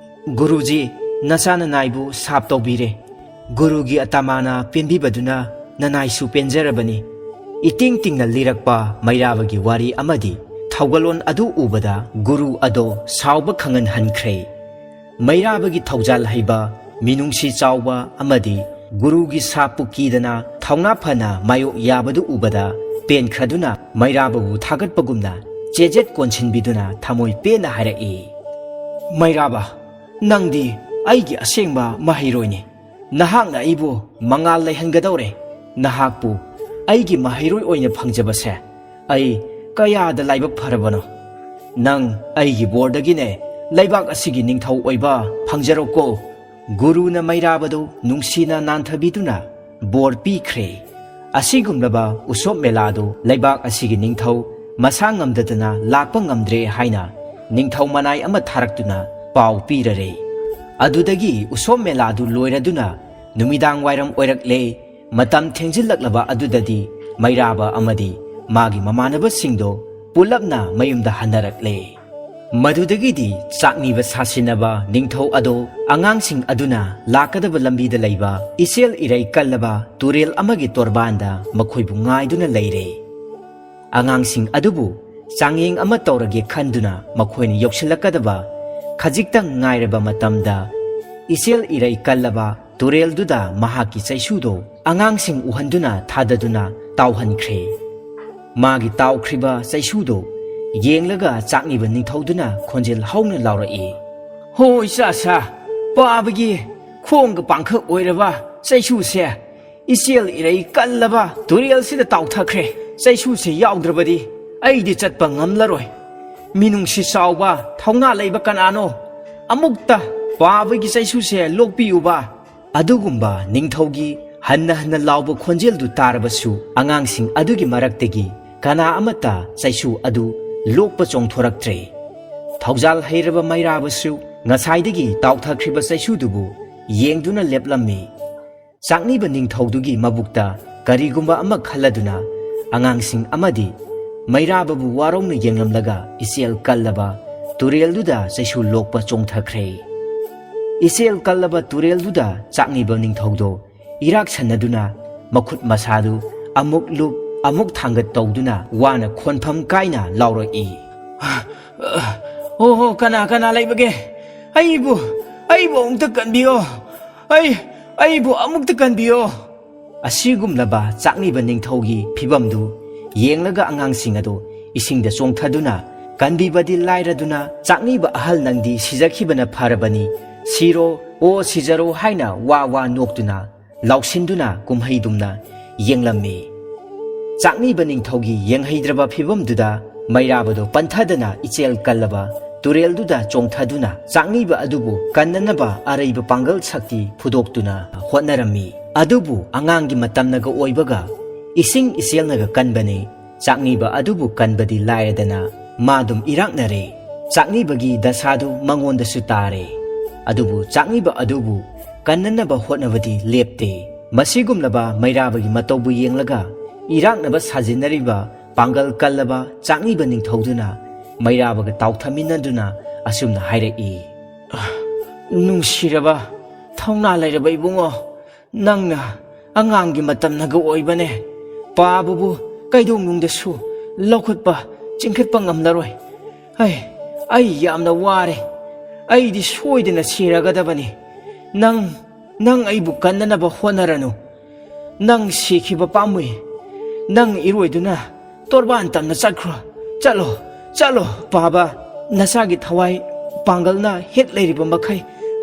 "ꯒꯨꯔꯨꯖꯤ, ꯅꯆꯥ ꯅꯅꯥꯏꯕꯨ ꯁꯥꯞ ꯇꯧꯕꯤꯔꯦ꯫ ꯒꯨꯔꯨꯒꯤ ꯑꯇꯃꯥꯅ ꯄꯦꯟꯕꯤꯕꯗꯨꯅ ꯅꯅꯥꯏꯁꯨ ꯄꯦꯟꯖꯔꯕꯅꯤ꯫" ꯏꯇꯤꯡ ꯇꯤꯡꯅ ꯂꯤꯔꯛꯄ ꯃꯩꯔꯥꯕꯒꯤ ꯋꯥꯔꯤ ꯑꯃꯗꯤ ꯊꯧꯒꯜꯂꯣꯟ ꯑꯗꯨ ꯎꯕꯗ ꯒꯨꯔꯨ ꯑꯗꯣ ꯁꯥꯎꯕ ꯈꯪꯍꯟꯍꯟꯈ꯭ꯔꯦ꯫ ꯃꯩꯔꯥꯕꯒꯤ ꯊꯧꯖꯥꯜ ꯍꯩꯕ, ꯃꯤꯅꯨꯡꯁꯤ ꯆꯥꯎꯕ ꯑꯃꯗꯤ ꯒꯨꯔꯨꯒꯤ ꯁꯥꯞꯄꯨ ꯀꯤꯗꯅ ꯊꯧꯅꯥ ꯐꯅ ꯃꯥꯌꯣꯛ ꯌꯥꯕꯗꯨ ꯎꯕꯗ ꯄꯦꯟꯈ꯭ꯔꯗꯨꯅ ꯃꯩꯔꯥꯕꯕꯨ ꯊꯥꯒꯠꯄꯒꯨꯝꯅ ꯆꯦꯖꯦꯠ ꯀꯣꯟꯁꯤꯟꯕꯤꯗꯨꯅ ꯊꯃꯣꯏ ꯄꯦꯟꯅ ꯍꯥꯏꯔꯛꯏ, "ꯃꯩꯔꯥꯕ, ꯅꯪꯗꯤ ꯑꯩꯒꯤ ꯑꯁꯦꯡꯕ ꯃꯍꯩꯔꯣꯏꯅꯤ꯫ ꯅꯍꯥꯛꯅ ꯑꯩꯕꯨ ꯃꯉꯥꯜ ꯂꯩꯍꯟꯒꯗꯧꯔꯦ꯫ ꯅꯍꯥꯛꯄꯨ ꯑꯩꯒꯤ ꯃꯍꯩꯔꯣꯏ ꯑꯣꯏꯅ ꯐꯪꯖꯕꯁꯦ ꯑꯩ ꯀꯌꯥꯗ ꯂꯥꯏꯕꯛ ꯐꯔꯕꯅꯣ꯫ ꯅꯪ ꯑꯩꯒꯤ ꯕꯣꯔꯗꯒꯤꯅꯦ ꯂꯩꯕꯥꯛ ꯑꯁꯤꯒꯤ ꯅꯤꯡꯊꯧ ꯑꯣꯏꯕ ꯐꯪꯖꯔꯣꯀꯣ꯫" ꯒꯨꯔꯨꯅ ꯃꯩꯔꯥꯕꯗꯨ ꯅꯨꯡꯁꯤꯅ ꯅꯥꯟꯊꯕꯤꯗꯨꯅ ꯕꯣꯔ ꯄꯤꯈ꯭ꯔꯦ꯫ ꯑꯁꯤꯒꯨꯝꯂꯕ ꯎꯁꯣꯞ ꯃꯦꯂꯥꯗꯨ ꯂꯩꯕꯥꯛ ꯑꯁꯤꯒꯤ ꯅꯤꯡꯊꯧ ꯃꯁꯥ ꯉꯝꯗꯗꯅ ꯂꯥꯛꯄ ꯉꯝꯗ꯭ꯔꯦ ꯍꯥꯏꯅ ꯅꯤꯡꯊꯧ ꯃꯅꯥꯏ ꯑꯃ ꯊꯥꯔꯛꯇꯨꯅ ꯄꯥꯎ ꯄꯤꯔꯔꯦ꯫ ꯑꯗꯨꯗꯒꯤ ꯎꯁꯣꯞ ꯃꯦꯂꯥꯗꯨ ꯂꯣꯏꯔꯗꯨꯅ ꯅꯨꯃꯤꯗꯥꯡ ꯋꯥꯏꯔꯝ ꯑꯣꯏꯔꯛꯂꯦ꯫ ꯃꯇꯝ ꯊꯦꯡꯖꯤꯜꯂꯛꯂꯕ ꯑꯗꯨꯗꯗꯤ ꯃꯩꯔꯥꯕ ꯑꯃꯗꯤ ꯃꯥꯒꯤ ꯃꯃꯥꯟꯅꯕꯁꯤꯡꯗꯣ ꯄꯨꯂꯞꯅ ꯃꯌꯨꯝꯗ ꯍꯟꯅꯔꯛꯂꯦ꯫ ꯃꯗꯨꯗꯒꯤꯗꯤ ꯆꯥꯛꯅꯤꯕ ꯁꯥꯁꯤꯟꯅꯕ ꯅꯤꯡꯊꯧ ꯑꯗꯣ ꯑꯉꯥꯡꯁꯤꯡ ꯑꯗꯨꯅ ꯂꯥꯛꯀꯗꯕ ꯂꯝꯕꯤꯗ ꯂꯩꯕ ꯏꯆꯦꯜ ꯏꯔꯩ ꯀꯜꯂꯕ ꯇꯨꯔꯦꯜ ꯑꯃꯒꯤ ꯇꯣꯔꯕꯥꯟꯗ ꯃꯈꯣꯏꯕꯨ ꯉꯥꯏꯗꯨꯅ ꯂꯩꯔꯦ꯫ ꯑꯉꯥꯡꯁꯤꯡ ꯑꯗꯨꯕꯨ ꯆꯥꯡꯌꯦꯡ ꯑꯃ ꯇꯧꯔꯒꯦ ꯈꯟꯗꯨꯅ ꯃꯈꯣꯏꯅ ꯌꯧꯁꯤꯜꯂꯛꯀꯗꯕ ꯈꯖꯤꯛꯇꯪ ꯉꯥꯏꯔꯕ ꯃꯇꯝꯗ ꯏꯆꯦꯜ ꯏꯔꯩ ꯀꯜꯂꯕ ꯇꯨꯔꯦꯜꯗꯨꯗ ꯃꯍꯥꯛꯀꯤ ꯆꯩꯁꯨꯗꯣ ꯑꯉꯥꯡꯁꯤꯡ ꯎꯍꯟꯗꯨꯅ ꯊꯥꯗꯗꯨꯅ ꯇꯥꯎꯍꯟꯈ꯭ꯔꯦ꯫ ꯃꯥꯒꯤ ꯇꯥꯎꯈ꯭ꯔꯤꯕ ꯆꯩꯁꯨꯗꯣ ꯌꯦꯡꯂꯒ ꯆꯥꯛꯅꯤꯕ ꯅꯤꯡꯊꯧꯗꯨꯅ ꯈꯣꯟꯖꯦꯜ ꯍꯧꯅ ꯂꯥꯎꯔꯛꯏ, "ꯍꯣ ꯏꯆꯥꯁꯥ, ꯄꯥꯕꯒꯤ ꯈꯣꯡꯒ ꯄꯥꯡꯈꯛ ꯑꯣꯏꯔꯕ ꯆꯩꯁꯨꯁꯦ ꯏꯆꯦꯜ ꯏꯔꯩ ꯀꯜꯂꯕ ꯇꯨꯔꯦꯜꯁꯤꯗ ꯇꯥꯎꯊꯈ꯭ꯔꯦ꯫ ꯆꯩꯁꯨꯁꯦ ꯌꯥꯎꯗ꯭ꯔꯕꯗꯤ ꯑꯩꯗꯤ ꯆꯠꯄ ꯉꯝꯂꯔꯣꯏ꯫ ꯃꯤꯅꯨꯡꯁꯤ ꯆꯥꯎꯕ ꯊꯧꯅꯥ ꯂꯩꯕ ꯀꯅꯥꯅꯣ ꯑꯃꯨꯛꯇ ꯄꯥꯕꯒꯤ ꯆꯩꯁꯨꯁꯦ ꯂꯣꯛꯄꯤꯌꯨꯕ?" ꯑꯗꯨꯒꯨꯝꯕ ꯅꯤꯡꯊꯧꯒꯤ ꯍꯟꯅ ꯍꯟꯅ ꯂꯥꯎꯕ ꯈꯣꯟꯖꯦꯜꯗꯨ ꯇꯥꯔꯕꯁꯨ, ꯑꯉꯥꯡꯁꯤꯡ ꯑꯗꯨꯒꯤ ꯃꯔꯛꯇꯒꯤ ꯀꯅꯥ ꯑꯃꯠꯇ ꯆꯩꯁꯨ ꯑꯗꯨ ꯂꯣꯛꯄ ꯆꯣꯡꯊꯣꯔꯛꯇ꯭ꯔꯦ꯫ ꯊꯧꯖꯥꯜ ꯍꯩꯔꯕ ꯃꯩꯔꯥꯕꯁꯨ ꯉꯁꯥꯏꯗꯒꯤ ꯇꯥꯎꯊꯈ꯭ꯔꯤꯕ ꯆꯩꯁꯨꯗꯨꯕꯨ ꯌꯦꯡꯗꯨꯅ ꯂꯦꯞꯂꯝꯃꯤ꯫ ꯆꯥꯛꯅꯤꯕ ꯅꯤꯡꯊꯧꯗꯨꯒꯤ ꯃꯕꯨꯛꯇ ꯀꯔꯤꯒꯨꯝꯕ ꯑꯃ ꯈꯜꯂꯗꯨꯅ, ꯑꯉꯥꯡꯁꯤꯡ ꯑꯃꯗꯤ ꯃꯩꯔꯥꯕꯕꯨ ꯋꯥꯔꯧꯅ ꯌꯦꯡꯂꯝꯂꯒ, ꯏꯆꯦꯜ ꯀꯜꯂꯕ ꯇꯨꯔꯦꯜꯗꯨꯗ ꯆꯩꯁꯨ ꯂꯣꯛꯄ ꯆꯣꯡꯊꯈ꯭ꯔꯦ꯫ ꯏꯆꯦꯜ ꯀꯜꯂꯕ ꯇꯨꯔꯦꯜꯗꯨꯗ ꯆꯥꯛꯅꯤꯕ ꯅꯤꯡꯊꯧꯗꯣ ꯏꯔꯥꯛ ꯁꯟꯅꯗꯨꯅ, ꯃꯈꯨꯠ ꯃꯁꯥꯗꯨ ꯑꯃꯨꯛ ꯂꯨꯞ, ꯑꯃꯨꯛ ꯊꯥꯡꯒꯠ ꯇꯧꯗꯨꯅ ꯋꯥꯅ ꯈꯣꯟꯐꯝ ꯀꯥꯏꯅ ꯂꯥꯎꯔꯛꯏ꯫ "ꯑꯣ ꯍꯣ, ꯀꯅꯥ ꯀꯅꯥ ꯂꯩꯕꯒꯦ? ꯑꯩꯕꯨ, ꯑꯩꯕꯨ ꯑꯃꯨꯛꯇ ꯀꯟꯕꯤꯌꯣ꯫ ꯑꯩ, ꯑꯩꯕꯨ ꯑꯃꯨꯛꯇ ꯀꯟꯕꯤꯌꯣ!" ꯑꯁꯤꯒꯨꯝꯂꯕ ꯆꯥꯛꯅꯤꯕ ꯅꯤꯡꯊꯧꯒꯤ ꯐꯤꯕꯝꯗꯨ ꯌꯦꯡꯂꯒ, ꯑꯉꯥꯡꯁꯤꯡ ꯑꯗꯨ ꯏꯁꯤꯡꯗ ꯆꯣꯡꯊꯗꯨꯅ, ꯀꯟꯕꯤꯕꯗꯤ ꯂꯥꯏꯔꯗꯨꯅ, "ꯆꯥꯛꯅꯤꯕ ꯑꯍꯜ, ꯅꯪꯗꯤ ꯁꯤꯖꯈꯤꯕꯅ ꯐꯔꯕꯅꯤ꯫ ꯁꯤꯔꯣ, ꯑꯣ ꯁꯤꯖꯔꯣ" ꯍꯥꯏꯅ ꯋꯥ ꯋꯥ ꯅꯣꯛꯇꯨꯅ, ꯂꯥꯎꯁꯤꯟꯗꯨꯅ ꯀꯨꯝꯍꯩꯗꯨꯝꯅ ꯌꯦꯡꯂꯝꯃꯤ꯫ ꯆꯥꯛꯅꯤꯕ ꯅꯤꯡꯊꯧꯒꯤ ꯌꯦꯡꯍꯩꯗ꯭ꯔꯕ ꯐꯤꯕꯝꯗꯨꯗ ꯃꯩꯔꯥꯕꯗꯣ ꯄꯟꯊꯗꯅ ꯏꯆꯦꯜ ꯀꯜꯂꯕ ꯇꯨꯔꯦꯜꯗꯨꯗ ꯆꯣꯡꯊꯗꯨꯅ ꯆꯥꯛꯅꯤꯕ ꯑꯗꯨꯕꯨ ꯀꯟꯅꯅꯕ ꯑꯔꯩꯕ ꯄꯥꯡꯒꯜ ꯁꯛꯇꯤ ꯐꯨꯗꯣꯛꯇꯨꯅ ꯍꯣꯠꯅꯔꯝꯃꯤ꯫ ꯑꯗꯨꯕꯨ ꯑꯉꯥꯡꯒꯤ ꯃꯇꯝꯅꯒ ꯑꯣꯏꯕꯒ, ꯏꯁꯤꯡ ꯏꯆꯦꯜꯅꯒ ꯀꯟꯕꯅꯤ꯫ ꯆꯥꯛꯅꯤꯕ ꯑꯗꯨꯕꯨ ꯀꯟꯕꯗꯤ ꯂꯥꯏꯔꯗꯅ, ꯃꯥꯗꯨꯝ ꯏꯔꯥꯛꯅꯔꯦ꯫ ꯆꯥꯛꯅꯤꯕꯒꯤ ꯗꯁꯥꯗꯨ ꯃꯉꯣꯟꯗꯁꯨ ꯇꯥꯔꯦ꯫ ꯑꯗꯨꯕꯨ ꯆꯥꯛꯅꯤꯕ ꯑꯗꯨꯕꯨ ꯀꯟꯅꯅꯕ ꯍꯣꯠꯅꯕꯗꯤ ꯂꯦꯞꯇꯦ꯫ ꯃꯁꯤꯒꯨꯝꯂꯕ ꯃꯩꯔꯥꯕꯒꯤ ꯃꯇꯧꯕꯨ ꯌꯦꯡꯂꯒ, ꯏꯔꯥꯛꯅꯕ ꯁꯥꯖꯤꯟꯅꯔꯤꯕ ꯄꯥꯡꯒꯜ ꯀꯜꯂꯕ ꯆꯥꯛꯅꯤꯕ ꯅꯤꯡꯊꯧꯗꯨꯅ ꯃꯩꯔꯥꯕꯒ ꯇꯥꯎꯊꯃꯤꯟꯅꯗꯨꯅ ꯑꯁꯨꯝꯅ ꯍꯥꯏꯔꯛꯏ, "ꯅꯨꯡꯁꯤꯔꯕ, ꯊꯧꯅꯥ ꯂꯩꯔꯕ ꯏꯕꯨꯡꯉꯣ, ꯅꯪꯅ ꯑꯉꯥꯡꯒꯤ ꯃꯇꯝꯅꯒ ꯑꯣꯏꯕꯅꯦ꯫ ꯄꯥꯕꯕꯨ ꯀꯩꯗꯧꯅꯨꯡꯗꯁꯨ ꯂꯧꯈꯠꯄ, ꯆꯤꯡꯈꯠꯄ ꯉꯝꯂꯔꯣꯏ꯫ ꯑꯩ, ꯑꯩ ꯌꯥꯝꯅ ꯋꯥꯔꯦ꯫ ꯑꯩꯗꯤ ꯁꯣꯏꯗꯅ ꯁꯤꯔꯒꯗꯕꯅꯤ꯫ ꯅꯪ, ꯅꯪ ꯑꯩꯕꯨ ꯀꯟꯅꯅꯕ ꯍꯣꯠꯅꯔꯅꯨ꯫ ꯅꯪ ꯁꯤꯈꯤꯕ ꯄꯥꯝꯃꯨꯏ꯫ ꯅꯪ ꯏꯔꯣꯏꯗꯨꯅ ꯇꯣꯔꯕꯥꯟ ꯇꯝꯅ ꯆꯠꯈ꯭ꯔꯣ꯫ ꯆꯠꯂꯣ, ꯆꯠꯂꯣ ꯄꯥꯕ, ꯅꯆꯥꯒꯤ ꯊꯋꯥꯏ ꯄꯥꯡꯒꯜꯅ ꯍꯦꯛ ꯂꯩꯔꯤꯕ ꯃꯈꯩ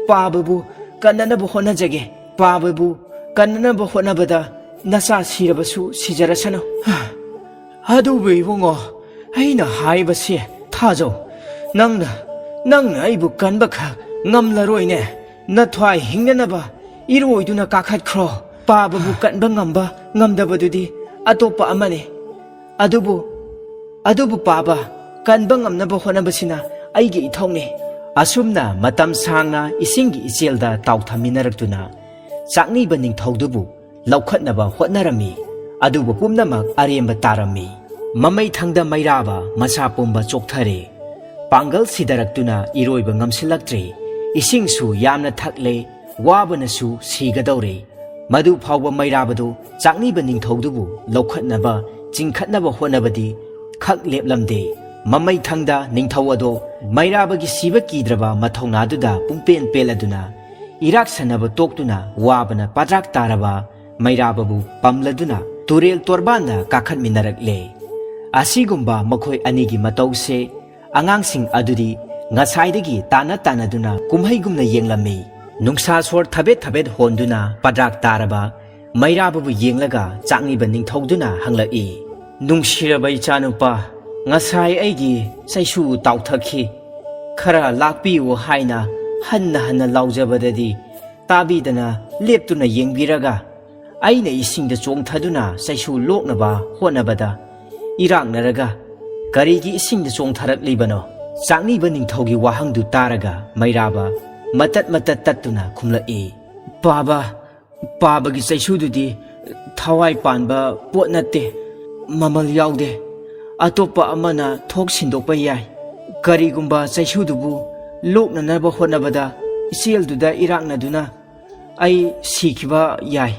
ꯄꯥꯕꯕꯨ ꯀꯟꯅꯅꯕ ꯍꯣꯠꯅꯖꯒꯦ꯫ ꯄꯥꯕꯕꯨ ꯀꯟꯅꯅꯕ ꯍꯣꯠꯅꯕꯗ ꯅꯆꯥ ꯁꯤꯔꯕꯁꯨ ꯁꯤꯖꯔꯁꯅꯨ꯫ ꯑꯗꯨꯕꯨ ꯏꯕꯨꯡꯉꯣ, ꯑꯩꯅ ꯍꯥꯏꯕꯁꯦ ꯊꯥꯖꯧ꯫ ꯅꯪꯅ, ꯅꯪꯅ ꯑꯩꯕꯨ ꯀꯟꯕꯈꯛ ꯉꯝꯂꯔꯣꯏꯅꯦ꯫ ꯅꯊ꯭ꯋꯥꯏ ꯍꯤꯡꯅꯅꯕ ꯏꯔꯣꯏꯗꯨꯅ ꯀꯥꯈꯠꯈ꯭ꯔꯣ꯫ ꯄꯥꯕꯕꯨ ꯀꯟꯕ ꯉꯝꯕ ꯉꯝꯗꯕꯗꯨꯗꯤ ꯑꯇꯣꯞꯄ ꯑꯃꯅꯤ꯫ ꯑꯗꯨꯕꯨ, ꯑꯗꯨꯕꯨ ꯄꯥꯕ, ꯀꯟꯕ ꯉꯝꯅꯕ ꯍꯣꯠꯅꯕꯁꯤꯅ ꯑꯩꯒꯤ ꯏꯊꯧꯅꯤ꯫ ꯑꯁꯨꯝꯅ ꯃꯇꯝ ꯁꯥꯡꯅ ꯏꯁꯤꯡꯒꯤ ꯏꯆꯦꯜꯗ ꯇꯥꯎꯊꯃꯤꯟꯅꯔꯛꯇꯨꯅ ꯆꯥꯛꯅꯤꯕ ꯅꯤꯡꯊꯧꯗꯨꯕꯨ ꯂꯧꯈꯠꯅꯕ ꯍꯣꯠꯅꯔꯝꯃꯤ꯫ ꯑꯗꯨꯕꯨ ꯄꯨꯝꯅꯃꯛ ꯑꯔꯦꯝꯕ ꯇꯥꯔꯝꯃꯤ꯫ ꯃꯃꯩꯊꯪꯗ ꯃꯩꯔꯥꯕ ꯃꯁꯥ ꯄꯨꯝꯕ ꯆꯣꯛꯊꯔꯦ꯫ ꯄꯥꯡꯒꯜ ꯁꯤꯊꯔꯛꯇꯨꯅ ꯏꯔꯣꯏꯕ ꯉꯝꯁꯤꯜꯂꯛꯇ꯭ꯔꯦ꯫ ꯏꯁꯤꯡꯁꯨ ꯌꯥꯝꯅ ꯊꯛꯂꯦ꯫ ꯋꯥꯕꯅꯁꯨ ꯁꯤꯒꯗꯧꯔꯦ꯫ ꯃꯗꯨ ꯐꯥꯎꯕ ꯃꯩꯔꯥꯕꯗꯨ ꯆꯥꯛꯅꯤꯕ ꯅꯤꯡꯊꯧꯗꯨꯕꯨ ꯂꯧꯈꯠꯅꯕ, ꯆꯤꯡꯈꯠꯅꯕ ꯍꯣꯠꯅꯕꯗꯤ ꯈꯛ ꯂꯦꯞꯂꯝꯗꯦ꯫ ꯃꯃꯩꯊꯪꯗ ꯅꯤꯡꯊꯧ ꯑꯗꯣ ꯃꯩꯔꯥꯕꯒꯤ ꯁꯤꯕ ꯀꯤꯗ꯭ꯔꯕ ꯃꯊꯧꯅꯥꯗꯨꯗ ꯄꯨꯡꯄꯦꯟ ꯄꯦꯜꯂꯗꯨꯅ, ꯏꯔꯥꯛꯁꯟꯅꯕ ꯇꯣꯛꯇꯨꯅ ꯋꯥꯕꯅ ꯄꯥꯗ꯭ꯔꯥꯛ ꯇꯥꯔꯕ ꯃꯩꯔꯥꯕꯕꯨ ꯄꯝꯂꯗꯨꯅ ꯇꯨꯔꯦꯜ ꯇꯣꯔꯕꯥꯟꯗ ꯀꯥꯈꯠꯃꯤꯟꯅꯔꯛꯂꯦ꯫ ꯑꯁꯤꯒꯨꯝꯕ ꯃꯈꯣꯏ ꯑꯅꯤꯒꯤ ꯃꯇꯧꯁꯦ ꯑꯉꯥꯡꯁꯤꯡ ꯑꯗꯨꯗꯤ ꯉꯁꯥꯏꯗꯒꯤ ꯇꯥꯟꯅ ꯇꯥꯟꯅꯗꯨꯅ ꯀꯨꯝꯍꯩꯒꯨꯝꯅ ꯌꯦꯡꯂꯝꯃꯤ꯫ ꯅꯨꯡꯁꯥ ꯁꯣꯔ ꯊꯕꯦꯠ ꯊꯕꯦꯠ ꯍꯣꯟꯗꯨꯅ ꯄꯗ꯭ꯔꯥꯛ ꯇꯥꯔꯕ ꯃꯩꯔꯥꯕꯕꯨ ꯌꯦꯡꯂꯒ ꯆꯥꯛꯅꯤꯕ ꯅꯤꯡꯊꯧꯗꯨꯅ ꯍꯪꯂꯛꯏ, "ꯅꯨꯡꯁꯤꯔꯕ ꯏꯆꯥꯅꯨꯄꯥ, ꯉꯁꯥꯏ ꯑꯩꯒꯤ ꯆꯩꯁꯨ ꯇꯥꯎꯊꯈꯤ꯫ ꯈꯔ ꯂꯥꯛꯄꯤꯌꯨ" ꯍꯥꯏꯅ ꯍꯟꯅ ꯍꯟꯅ ꯂꯥꯎꯖꯕꯗꯗꯤ ꯇꯥꯕꯤꯗꯅ ꯂꯦꯞꯇꯨꯅ ꯌꯦꯡꯕꯤꯔꯒ ꯑꯩꯅ ꯏꯁꯤꯡꯗ ꯆꯣꯡꯊꯗꯨꯅ ꯆꯩꯁꯨ ꯂꯣꯛꯅꯕ ꯍꯣꯠꯅꯕꯗ ꯏꯔꯥꯛꯅꯔꯒ ꯀꯔꯤꯒꯤ ꯏꯁꯤꯡꯗ ꯆꯣꯡꯊꯔꯛꯂꯤꯕꯅꯣ? ꯆꯥꯛꯅꯤꯕ ꯅꯤꯡꯊꯧꯒꯤ ꯋꯥꯍꯪꯗꯨ ꯇꯥꯔꯒ ꯃꯩꯔꯥꯕ ꯃꯇꯠ ꯃꯇꯠ ꯇꯠꯇꯨꯅ ꯈꯨꯝꯂꯛꯏ, "ꯄꯥꯕ, ꯄꯥꯕꯒꯤ ꯆꯩꯁꯨꯗꯨꯗꯤ ꯊꯋꯥꯏ ꯄꯥꯟꯕ ꯄꯣꯠ ꯅꯠꯇꯦ, ꯃꯃꯜ ꯌꯥꯎꯗꯦ꯫ ꯑꯇꯣꯞꯄ ꯑꯃꯅ ꯊꯣꯛ ꯁꯤꯟꯗꯣꯛꯄ ꯌꯥꯏ꯫ ꯀꯔꯤꯒꯨꯝꯕ ꯆꯩꯁꯨꯗꯨꯕꯨ ꯂꯣꯛꯅꯅꯕ ꯍꯣꯠꯅꯕꯗ ꯏꯆꯦꯜꯗꯨꯗ ꯏꯔꯥꯛꯅꯗꯨꯅ ꯑꯩ ꯁꯤꯈꯤꯕ ꯌꯥꯏ꯫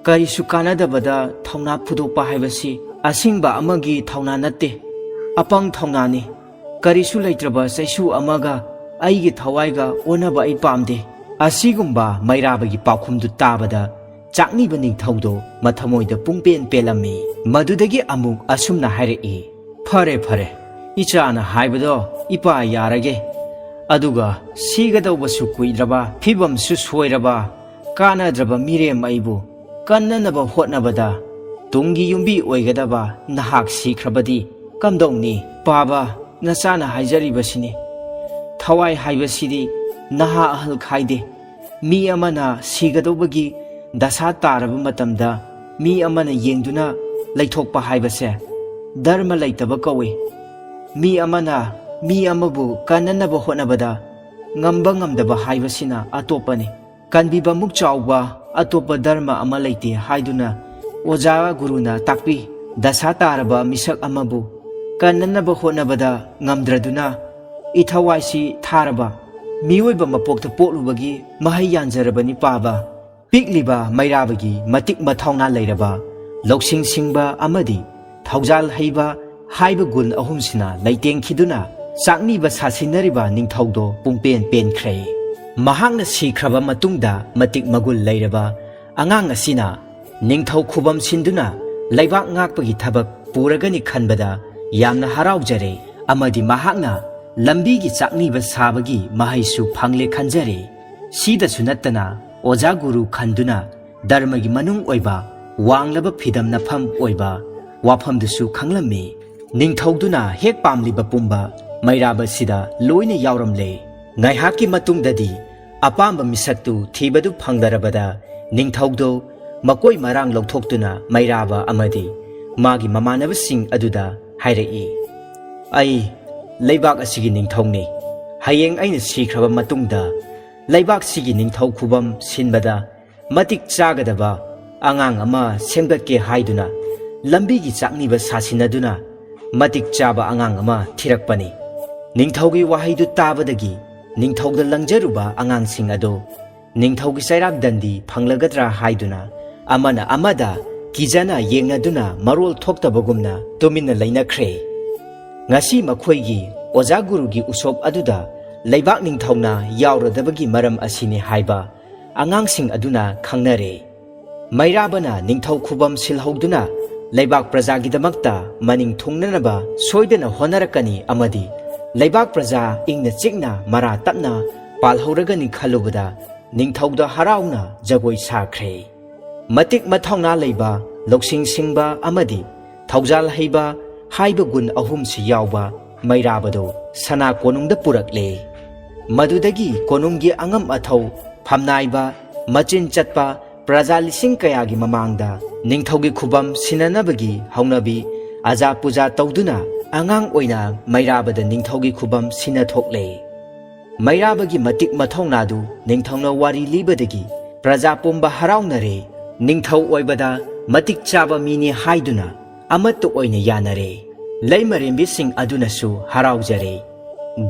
ꯀꯔꯤꯁꯨ ꯀꯥꯟꯅꯗꯕꯗ ꯊꯧꯅꯥ ꯐꯨꯗꯣꯛꯄ ꯍꯥꯏꯕꯁꯤ ꯑꯁꯤꯡꯕ ꯑꯃꯒꯤ ꯊꯧꯅꯥ ꯅꯠꯇꯦ, ꯑꯄꯪ ꯊꯧꯅꯥꯅꯤ꯫ ꯀꯔꯤꯁꯨ ꯂꯩꯇ꯭ꯔꯕ ꯆꯩꯁꯨ ꯑꯃꯒ ꯑꯩꯒꯤ ꯊꯋꯥꯏꯒ ꯑꯣꯟꯅꯕ ꯑꯩ ꯄꯥꯝꯗꯦ"꯫ ꯑꯁꯤꯒꯨꯝꯕ ꯃꯩꯔꯥꯕꯒꯤ ꯄꯥꯎꯈꯨꯝꯗꯨ ꯇꯥꯕꯗ ꯆꯥꯛꯅꯤꯕ ꯅꯤꯡꯊꯧꯗꯣ ꯃꯊꯃꯣꯏꯗ ꯄꯨꯡꯄꯦꯟ ꯄꯦꯜꯂꯝꯃꯤ꯫ ꯃꯗꯨꯗꯒꯤ ꯑꯃꯨꯛ ꯑꯁꯨꯝꯅ ꯍꯥꯏꯔꯛꯏ, "ꯐꯔꯦ, ꯐꯔꯦ, ꯏꯆꯥꯅ ꯍꯥꯏꯕꯗꯣ ꯏꯄꯥ ꯌꯥꯔꯒꯦ꯫ ꯑꯗꯨꯒ ꯁꯤꯒꯗꯧꯕꯁꯨ ꯀꯨꯏꯗ꯭ꯔꯕ, ꯐꯤꯕꯝꯁꯨ ꯁꯣꯏꯔꯕ, ꯀꯥꯟꯅꯗ꯭ꯔꯕ ꯃꯤꯔꯦꯝ ꯑꯩꯕꯨ ꯀꯟꯅꯅꯕ ꯍꯣꯠꯅꯕꯗ ꯇꯨꯡꯒꯤ ꯌꯨꯝꯕꯤ ꯑꯣꯏꯒꯗꯕ ꯅꯍꯥꯛ ꯁꯤꯈ꯭ꯔꯕꯗꯤ ꯀꯝꯗꯧꯅꯤ? ꯄꯥꯕ, ꯅꯆꯥꯅ ꯍꯥꯏꯖꯔꯤꯕꯁꯤꯅꯤ꯫ ꯊꯋꯥꯏ ꯍꯥꯏꯕꯁꯤꯗꯤ ꯅꯍꯥ ꯑꯍꯜ ꯈꯥꯏꯗꯦ꯫ ꯃꯤ ꯑꯃꯅ ꯁꯤꯒꯗꯧꯕꯒꯤ ꯗꯁꯥ ꯇꯥꯔꯕ ꯃꯇꯝꯗ ꯃꯤ ꯑꯃꯅ ꯌꯦꯡꯗꯨꯅ ꯂꯩꯊꯣꯛꯄ ꯍꯥꯏꯕꯁꯦ ꯙꯔꯃ ꯂꯩꯇꯕ ꯀꯧꯏ꯫ ꯃꯤ ꯑꯃꯅ ꯃꯤ ꯑꯃꯕꯨ ꯀꯟꯅꯅꯕ ꯍꯣꯠꯅꯕꯗ ꯉꯝꯕ ꯉꯝꯗꯕ ꯍꯥꯏꯕꯁꯤꯅ ꯑꯇꯣꯞꯄꯅꯤ꯫ ꯀꯟꯕꯤꯕꯃꯨꯛ ꯆꯥꯎꯕ ꯑꯇꯣꯞꯄ ꯙꯔꯃ ꯑꯃ ꯂꯩꯇꯦ ꯍꯥꯏꯗꯨꯅ ꯑꯣꯖꯥ ꯒꯨꯔꯨꯅ ꯇꯥꯛꯄꯤ꯫ ꯗꯁꯥ ꯇꯥꯔꯕ ꯃꯤꯁꯛ ꯑꯃꯕꯨ ꯀꯟꯅꯅꯕ ꯍꯣꯠꯅꯕꯗ ꯉꯝꯗ꯭ꯔꯗꯨꯅ ꯏꯊꯋꯥꯏꯁꯤ ꯊꯥꯔꯕ ꯃꯤꯑꯣꯏꯕ ꯃꯄꯣꯛꯇ ꯄꯣꯛꯂꯨꯕꯒꯤ ꯃꯍꯩ ꯌꯥꯟꯖꯔꯕꯅꯤ ꯄꯥꯕ꯫ ꯄꯤꯛꯂꯤꯕ ꯃꯩꯔꯥꯕꯒꯤ ꯃꯇꯤꯛ ꯃꯊꯧꯅꯥ ꯂꯩꯔꯕ, ꯂꯧꯁꯤꯡ ꯁꯤꯡꯕ ꯑꯃꯗꯤ ꯊꯧꯖꯥꯜ ꯍꯩꯕ ꯍꯥꯏꯕ ꯒꯨꯟ ꯑꯍꯨꯝꯁꯤꯅ ꯂꯩꯇꯦꯡꯈꯤꯗꯨꯅ ꯆꯥꯛꯅꯤꯕ ꯁꯥꯁꯤꯟꯅꯔꯤꯕ ꯅꯤꯡꯊꯧꯗꯣ ꯄꯨꯡꯄꯦꯟ ꯄꯦꯟꯈ꯭ꯔꯦ꯫ ꯃꯍꯥꯛꯅ ꯁꯤꯈ꯭ꯔꯕ ꯃꯇꯨꯡꯗ ꯃꯇꯤꯛ ꯃꯒꯨꯟ ꯂꯩꯔꯕ ꯑꯉꯥꯡ ꯑꯁꯤꯅ ꯅꯤꯡꯊꯧ ꯈꯨꯕꯝ ꯁꯤꯟꯗꯨꯅ ꯂꯩꯕꯥꯛ ꯉꯥꯛꯄꯒꯤ ꯊꯕꯛ ꯄꯨꯔꯒꯅꯤ ꯈꯟꯕꯗ ꯌꯥꯝꯅ ꯍꯔꯥꯎꯖꯔꯦ ꯑꯃꯗꯤ ꯃꯍꯥꯛꯅ ꯂꯝꯕꯤꯒꯤ ꯆꯥꯛꯅꯤꯕ ꯁꯥꯕꯒꯤ ꯃꯍꯩꯁꯨ ꯐꯪꯂꯦ ꯈꯟꯖꯔꯦ꯫ ꯁꯤꯗꯁꯨ ꯅꯠꯇꯅ ꯑꯣꯖꯥ ꯒꯨꯔꯨ ꯈꯟꯗꯨꯅ ꯙꯔꯃꯒꯤ ꯃꯅꯨꯡ ꯑꯣꯏꯕ ꯋꯥꯡꯂꯕ ꯐꯤꯗꯝꯅꯐꯝ ꯑꯣꯏꯕ ꯋꯥꯐꯝꯗꯨꯁꯨ ꯈꯪꯂꯝꯃꯤ꯫ ꯅꯤꯡꯊꯧꯗꯨꯅ ꯍꯦꯛ ꯄꯥꯝꯂꯤꯕ ꯄꯨꯝꯕ ꯃꯩꯔꯥꯕꯁꯤꯗ ꯂꯣꯏꯅ ꯌꯥꯎꯔꯝꯂꯦ꯫ ꯉꯥꯏꯍꯥꯛꯀꯤ ꯃꯇꯨꯡꯗꯗꯤ ꯑꯄꯥꯝꯕ ꯃꯤꯁꯛꯇꯨ ꯊꯤꯕꯗꯨ ꯐꯪꯗꯔꯕꯗ ꯅꯤꯡꯊꯧꯗꯨ ꯃꯀꯣꯏ ꯃꯔꯥꯡ ꯂꯧꯊꯣꯛꯇꯨꯅ ꯃꯩꯔꯥꯕ ꯑꯃꯗꯤ ꯃꯥꯒꯤ ꯃꯃꯥꯟꯅꯕꯁꯤꯡ ꯑꯗꯨꯗ ꯍꯥꯏꯔꯛꯏ, "ꯑꯩ ꯂꯩꯕꯥꯛ ꯑꯁꯤꯒꯤ ꯅꯤꯡꯊꯧꯅꯤ꯫ ꯍꯌꯦꯡ ꯑꯩꯅ ꯁꯤꯈ꯭ꯔꯕ ꯃꯇꯨꯡꯗ ꯂꯩꯕꯥꯛꯁꯤꯒꯤ ꯅꯤꯡꯊꯧ ꯈꯨꯕꯝ ꯁꯤꯟꯕꯗ ꯃꯇꯤꯛ ꯆꯥꯒꯗꯕ ꯑꯉꯥꯡ ꯑꯃ ꯁꯦꯝꯒꯠꯀꯦ ꯍꯥꯏꯗꯨꯅ ꯂꯝꯕꯤꯒꯤ ꯆꯥꯛꯅꯤꯕ ꯁꯥꯁꯤꯟꯅꯗꯨꯅ ꯃꯇꯤꯛ ꯆꯥꯕ ꯑꯉꯥꯡ ꯑꯃ ꯊꯤꯔꯛꯄꯅꯤ꯫" ꯅꯤꯡꯊꯧꯒꯤ ꯋꯥꯍꯩꯗꯨ ꯇꯥꯕꯗꯒꯤ ꯅꯤꯡꯊꯧꯗ ꯂꯪꯖꯔꯨꯕ ꯑꯉꯥꯡꯁꯤꯡ ꯑꯗꯨ ꯅꯤꯡꯊꯧꯒꯤ ꯆꯩꯔꯥꯛ ꯗꯟꯗꯤ ꯐꯪꯂꯒꯗ꯭ꯔꯥ ꯍꯥꯏꯗꯨꯅ ꯑꯃꯅ ꯑꯃꯗ ꯀꯤꯖꯅ ꯌꯦꯡꯅꯗꯨꯅ ꯃꯔꯣꯜ ꯊꯣꯛꯇꯕꯒꯨꯝꯅ ꯇꯨꯃꯤꯟꯅ ꯂꯩꯅꯈ꯭ꯔꯦ꯫ ꯉꯁꯤ ꯃꯈꯣꯏꯒꯤ ꯑꯣꯖꯥ ꯒꯨꯔꯨꯒꯤ ꯎꯁꯣꯞ ꯑꯗꯨꯗ ꯂꯩꯕꯥꯛ ꯅꯤꯡꯊꯧꯅ ꯌꯥꯎꯔꯗꯕꯒꯤ ꯃꯔꯝ ꯑꯁꯤꯅꯤ ꯍꯥꯏꯕ ꯑꯉꯥꯡꯁꯤꯡ ꯑꯗꯨꯅ ꯈꯪꯅꯔꯦ꯫ ꯃꯩꯔꯥꯕꯅ ꯅꯤꯡꯊꯧ ꯈꯨꯕꯝ ꯁꯤꯜꯍꯧꯗꯨꯅ ꯂꯩꯕꯥꯛ ꯄ꯭ꯔꯖꯥꯒꯤꯗꯃꯛꯇ ꯃꯅꯤꯡ ꯊꯨꯡꯅꯅꯕ ꯁꯣꯏꯗꯅ ꯍꯣꯠꯅꯔꯛꯀꯅꯤ ꯑꯃꯗꯤ ꯂꯩꯕꯥꯛ ꯄ꯭ꯔꯖꯥ ꯏꯪꯅ ꯆꯤꯛꯅ ꯃꯔꯥ ꯇꯞꯅ ꯄꯥꯜꯍꯧꯔꯒꯅꯤ ꯈꯜꯂꯨꯕꯗ ꯅꯤꯡꯊꯧꯗ ꯍꯔꯥꯎꯅ ꯖꯒꯣꯏ ꯁꯥꯈ꯭ꯔꯦ꯫ ꯃꯇꯤꯛ ꯃꯊꯧꯅꯥ ꯂꯩꯕ, ꯂꯧꯁꯤꯡ ꯁꯤꯡꯕ ꯑꯃꯗꯤ ꯊꯧꯖꯥꯜ ꯍꯩꯕ ꯍꯥꯏꯕ ꯒꯨꯟ ꯑꯍꯨꯝꯁꯤ ꯌꯥꯎꯕ ꯃꯩꯔꯥꯕꯗꯨ ꯁꯅꯥ ꯀꯣꯅꯨꯡꯗ ꯄꯨꯔꯛꯂꯦ꯫ ꯃꯗꯨꯗꯒꯤ ꯀꯣꯅꯨꯡꯒꯤ ꯑꯉꯝ ꯑꯊꯧ, ꯐꯝꯅꯥꯏꯕ, ꯃꯆꯤꯟ ꯆꯠꯄ ꯄ꯭ꯔꯖꯥ ꯂꯤꯁꯤꯡ ꯀꯌꯥꯒꯤ ꯃꯃꯥꯡꯗ ꯅꯤꯡꯊꯧꯒꯤ ꯈꯨꯕꯝ ꯁꯤꯟꯅꯅꯕꯒꯤ ꯍꯧꯅꯕꯤ ꯑꯖꯥ ꯄꯨꯖꯥ ꯇꯧꯗꯨꯅ ꯑꯉꯥꯡ ꯑꯣꯏꯅ ꯃꯩꯔꯥꯕꯗ ꯅꯤꯡꯊꯧꯒꯤ ꯈꯨꯕꯝ ꯁꯤꯟꯅ ꯊꯣꯛꯂꯦ꯫ ꯃꯩꯔꯥꯕꯒꯤ ꯃꯇꯤꯛ ꯃꯊꯧꯅꯥꯗꯨ ꯅꯤꯡꯊꯧꯅ ꯋꯥꯔꯤ ꯂꯤꯕꯗꯒꯤ ꯄ꯭ꯔꯖꯥ ꯄꯨꯝꯕ ꯍꯔꯥꯎꯅꯔꯦ꯫ ꯅꯤꯡꯊꯧ ꯑꯣꯏꯕꯗ ꯃꯇꯤꯛ ꯆꯥꯕ ꯃꯤꯅꯤ ꯍꯥꯏꯗꯨꯅ ꯑꯃꯠꯇ ꯑꯣꯏꯅ ꯌꯥꯅꯔꯦ꯫ ꯂꯩꯃꯔꯦꯝꯕꯤꯁꯤꯡ ꯑꯗꯨꯅꯁꯨ ꯍꯔꯥꯎꯖꯔꯦ꯫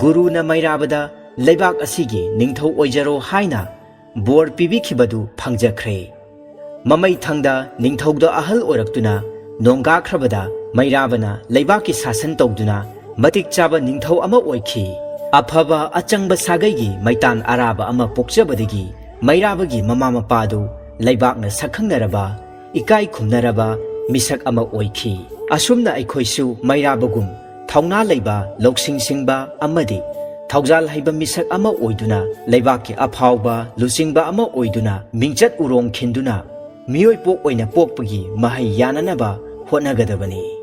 ꯒꯨꯔꯨꯅ ꯃꯩꯔꯥꯕꯗ ꯂꯩꯕꯥꯛ ꯑꯁꯤꯒꯤ ꯅꯤꯡꯊꯧ ꯑꯣꯏꯖꯔꯣ ꯍꯥꯏꯅ ꯕꯣꯔ ꯄꯤꯕꯤꯈꯤꯕꯗꯨ ꯐꯪꯖꯈ꯭ꯔꯦ꯫ ꯃꯃꯩ ꯊꯪꯗ ꯅꯤꯡꯊꯧꯗ ꯑꯍꯜ ꯑꯣꯏꯔꯛꯇꯨꯅ ꯅꯣꯡꯒꯥꯈ꯭ꯔꯕꯗ ꯃꯩꯔꯥꯕꯅ ꯂꯩꯕꯥꯛꯀꯤ ꯁꯥꯁꯟ ꯇꯧꯗꯨꯅ ꯃꯇꯤꯛ ꯆꯥꯕ ꯅꯤꯡꯊꯧ ꯑꯃ ꯑꯣꯏꯈꯤ꯫ ꯑꯐꯕ ꯑꯆꯪꯕ ꯁꯥꯒꯩꯒꯤ ꯃꯩꯇꯥꯟ ꯑꯔꯥꯕ ꯑꯃ ꯄꯣꯛꯆꯕꯗꯒꯤ ꯃꯩꯔꯥꯕꯒꯤ ꯃꯃꯥ ꯃꯄꯥꯗꯨ ꯂꯩꯕꯥꯛꯅ ꯁꯛꯈꯪꯅꯔꯕ, ꯏꯀꯥꯏ ꯈꯨꯝꯅꯔꯕ ꯃꯤꯁꯛ ꯑꯃ ꯑꯣꯏꯈꯤ꯫ ꯑꯁꯨꯝꯅ ꯑꯩꯈꯣꯏꯁꯨ ꯃꯩꯔꯥꯕꯒꯨꯝ ꯊꯧꯅꯥ ꯂꯩꯕ, ꯂꯧꯁꯤꯡ ꯁꯤꯡꯕ ꯑꯃꯗꯤ ꯊꯧꯖꯥꯜ ꯍꯩꯕ ꯃꯤꯁꯛ ꯑꯃ ꯑꯣꯏꯗꯨꯅ ꯂꯩꯕꯥꯛꯀꯤ ꯑꯐꯥꯎꯕ ꯂꯨꯆꯤꯡꯕ ꯑꯃ ꯑꯣꯏꯗꯨꯅ ꯃꯤꯡꯆꯠ ꯎꯔꯣꯡ ꯈꯤꯟꯗꯨꯅ ꯃꯤꯑꯣꯏ ꯄꯣꯛ ꯑꯣꯏꯅ ꯄꯣꯛꯄꯒꯤ ꯃꯍꯩ ꯌꯥꯅꯅꯕ ꯍꯣꯠꯅꯒꯗꯕꯅꯤ꯫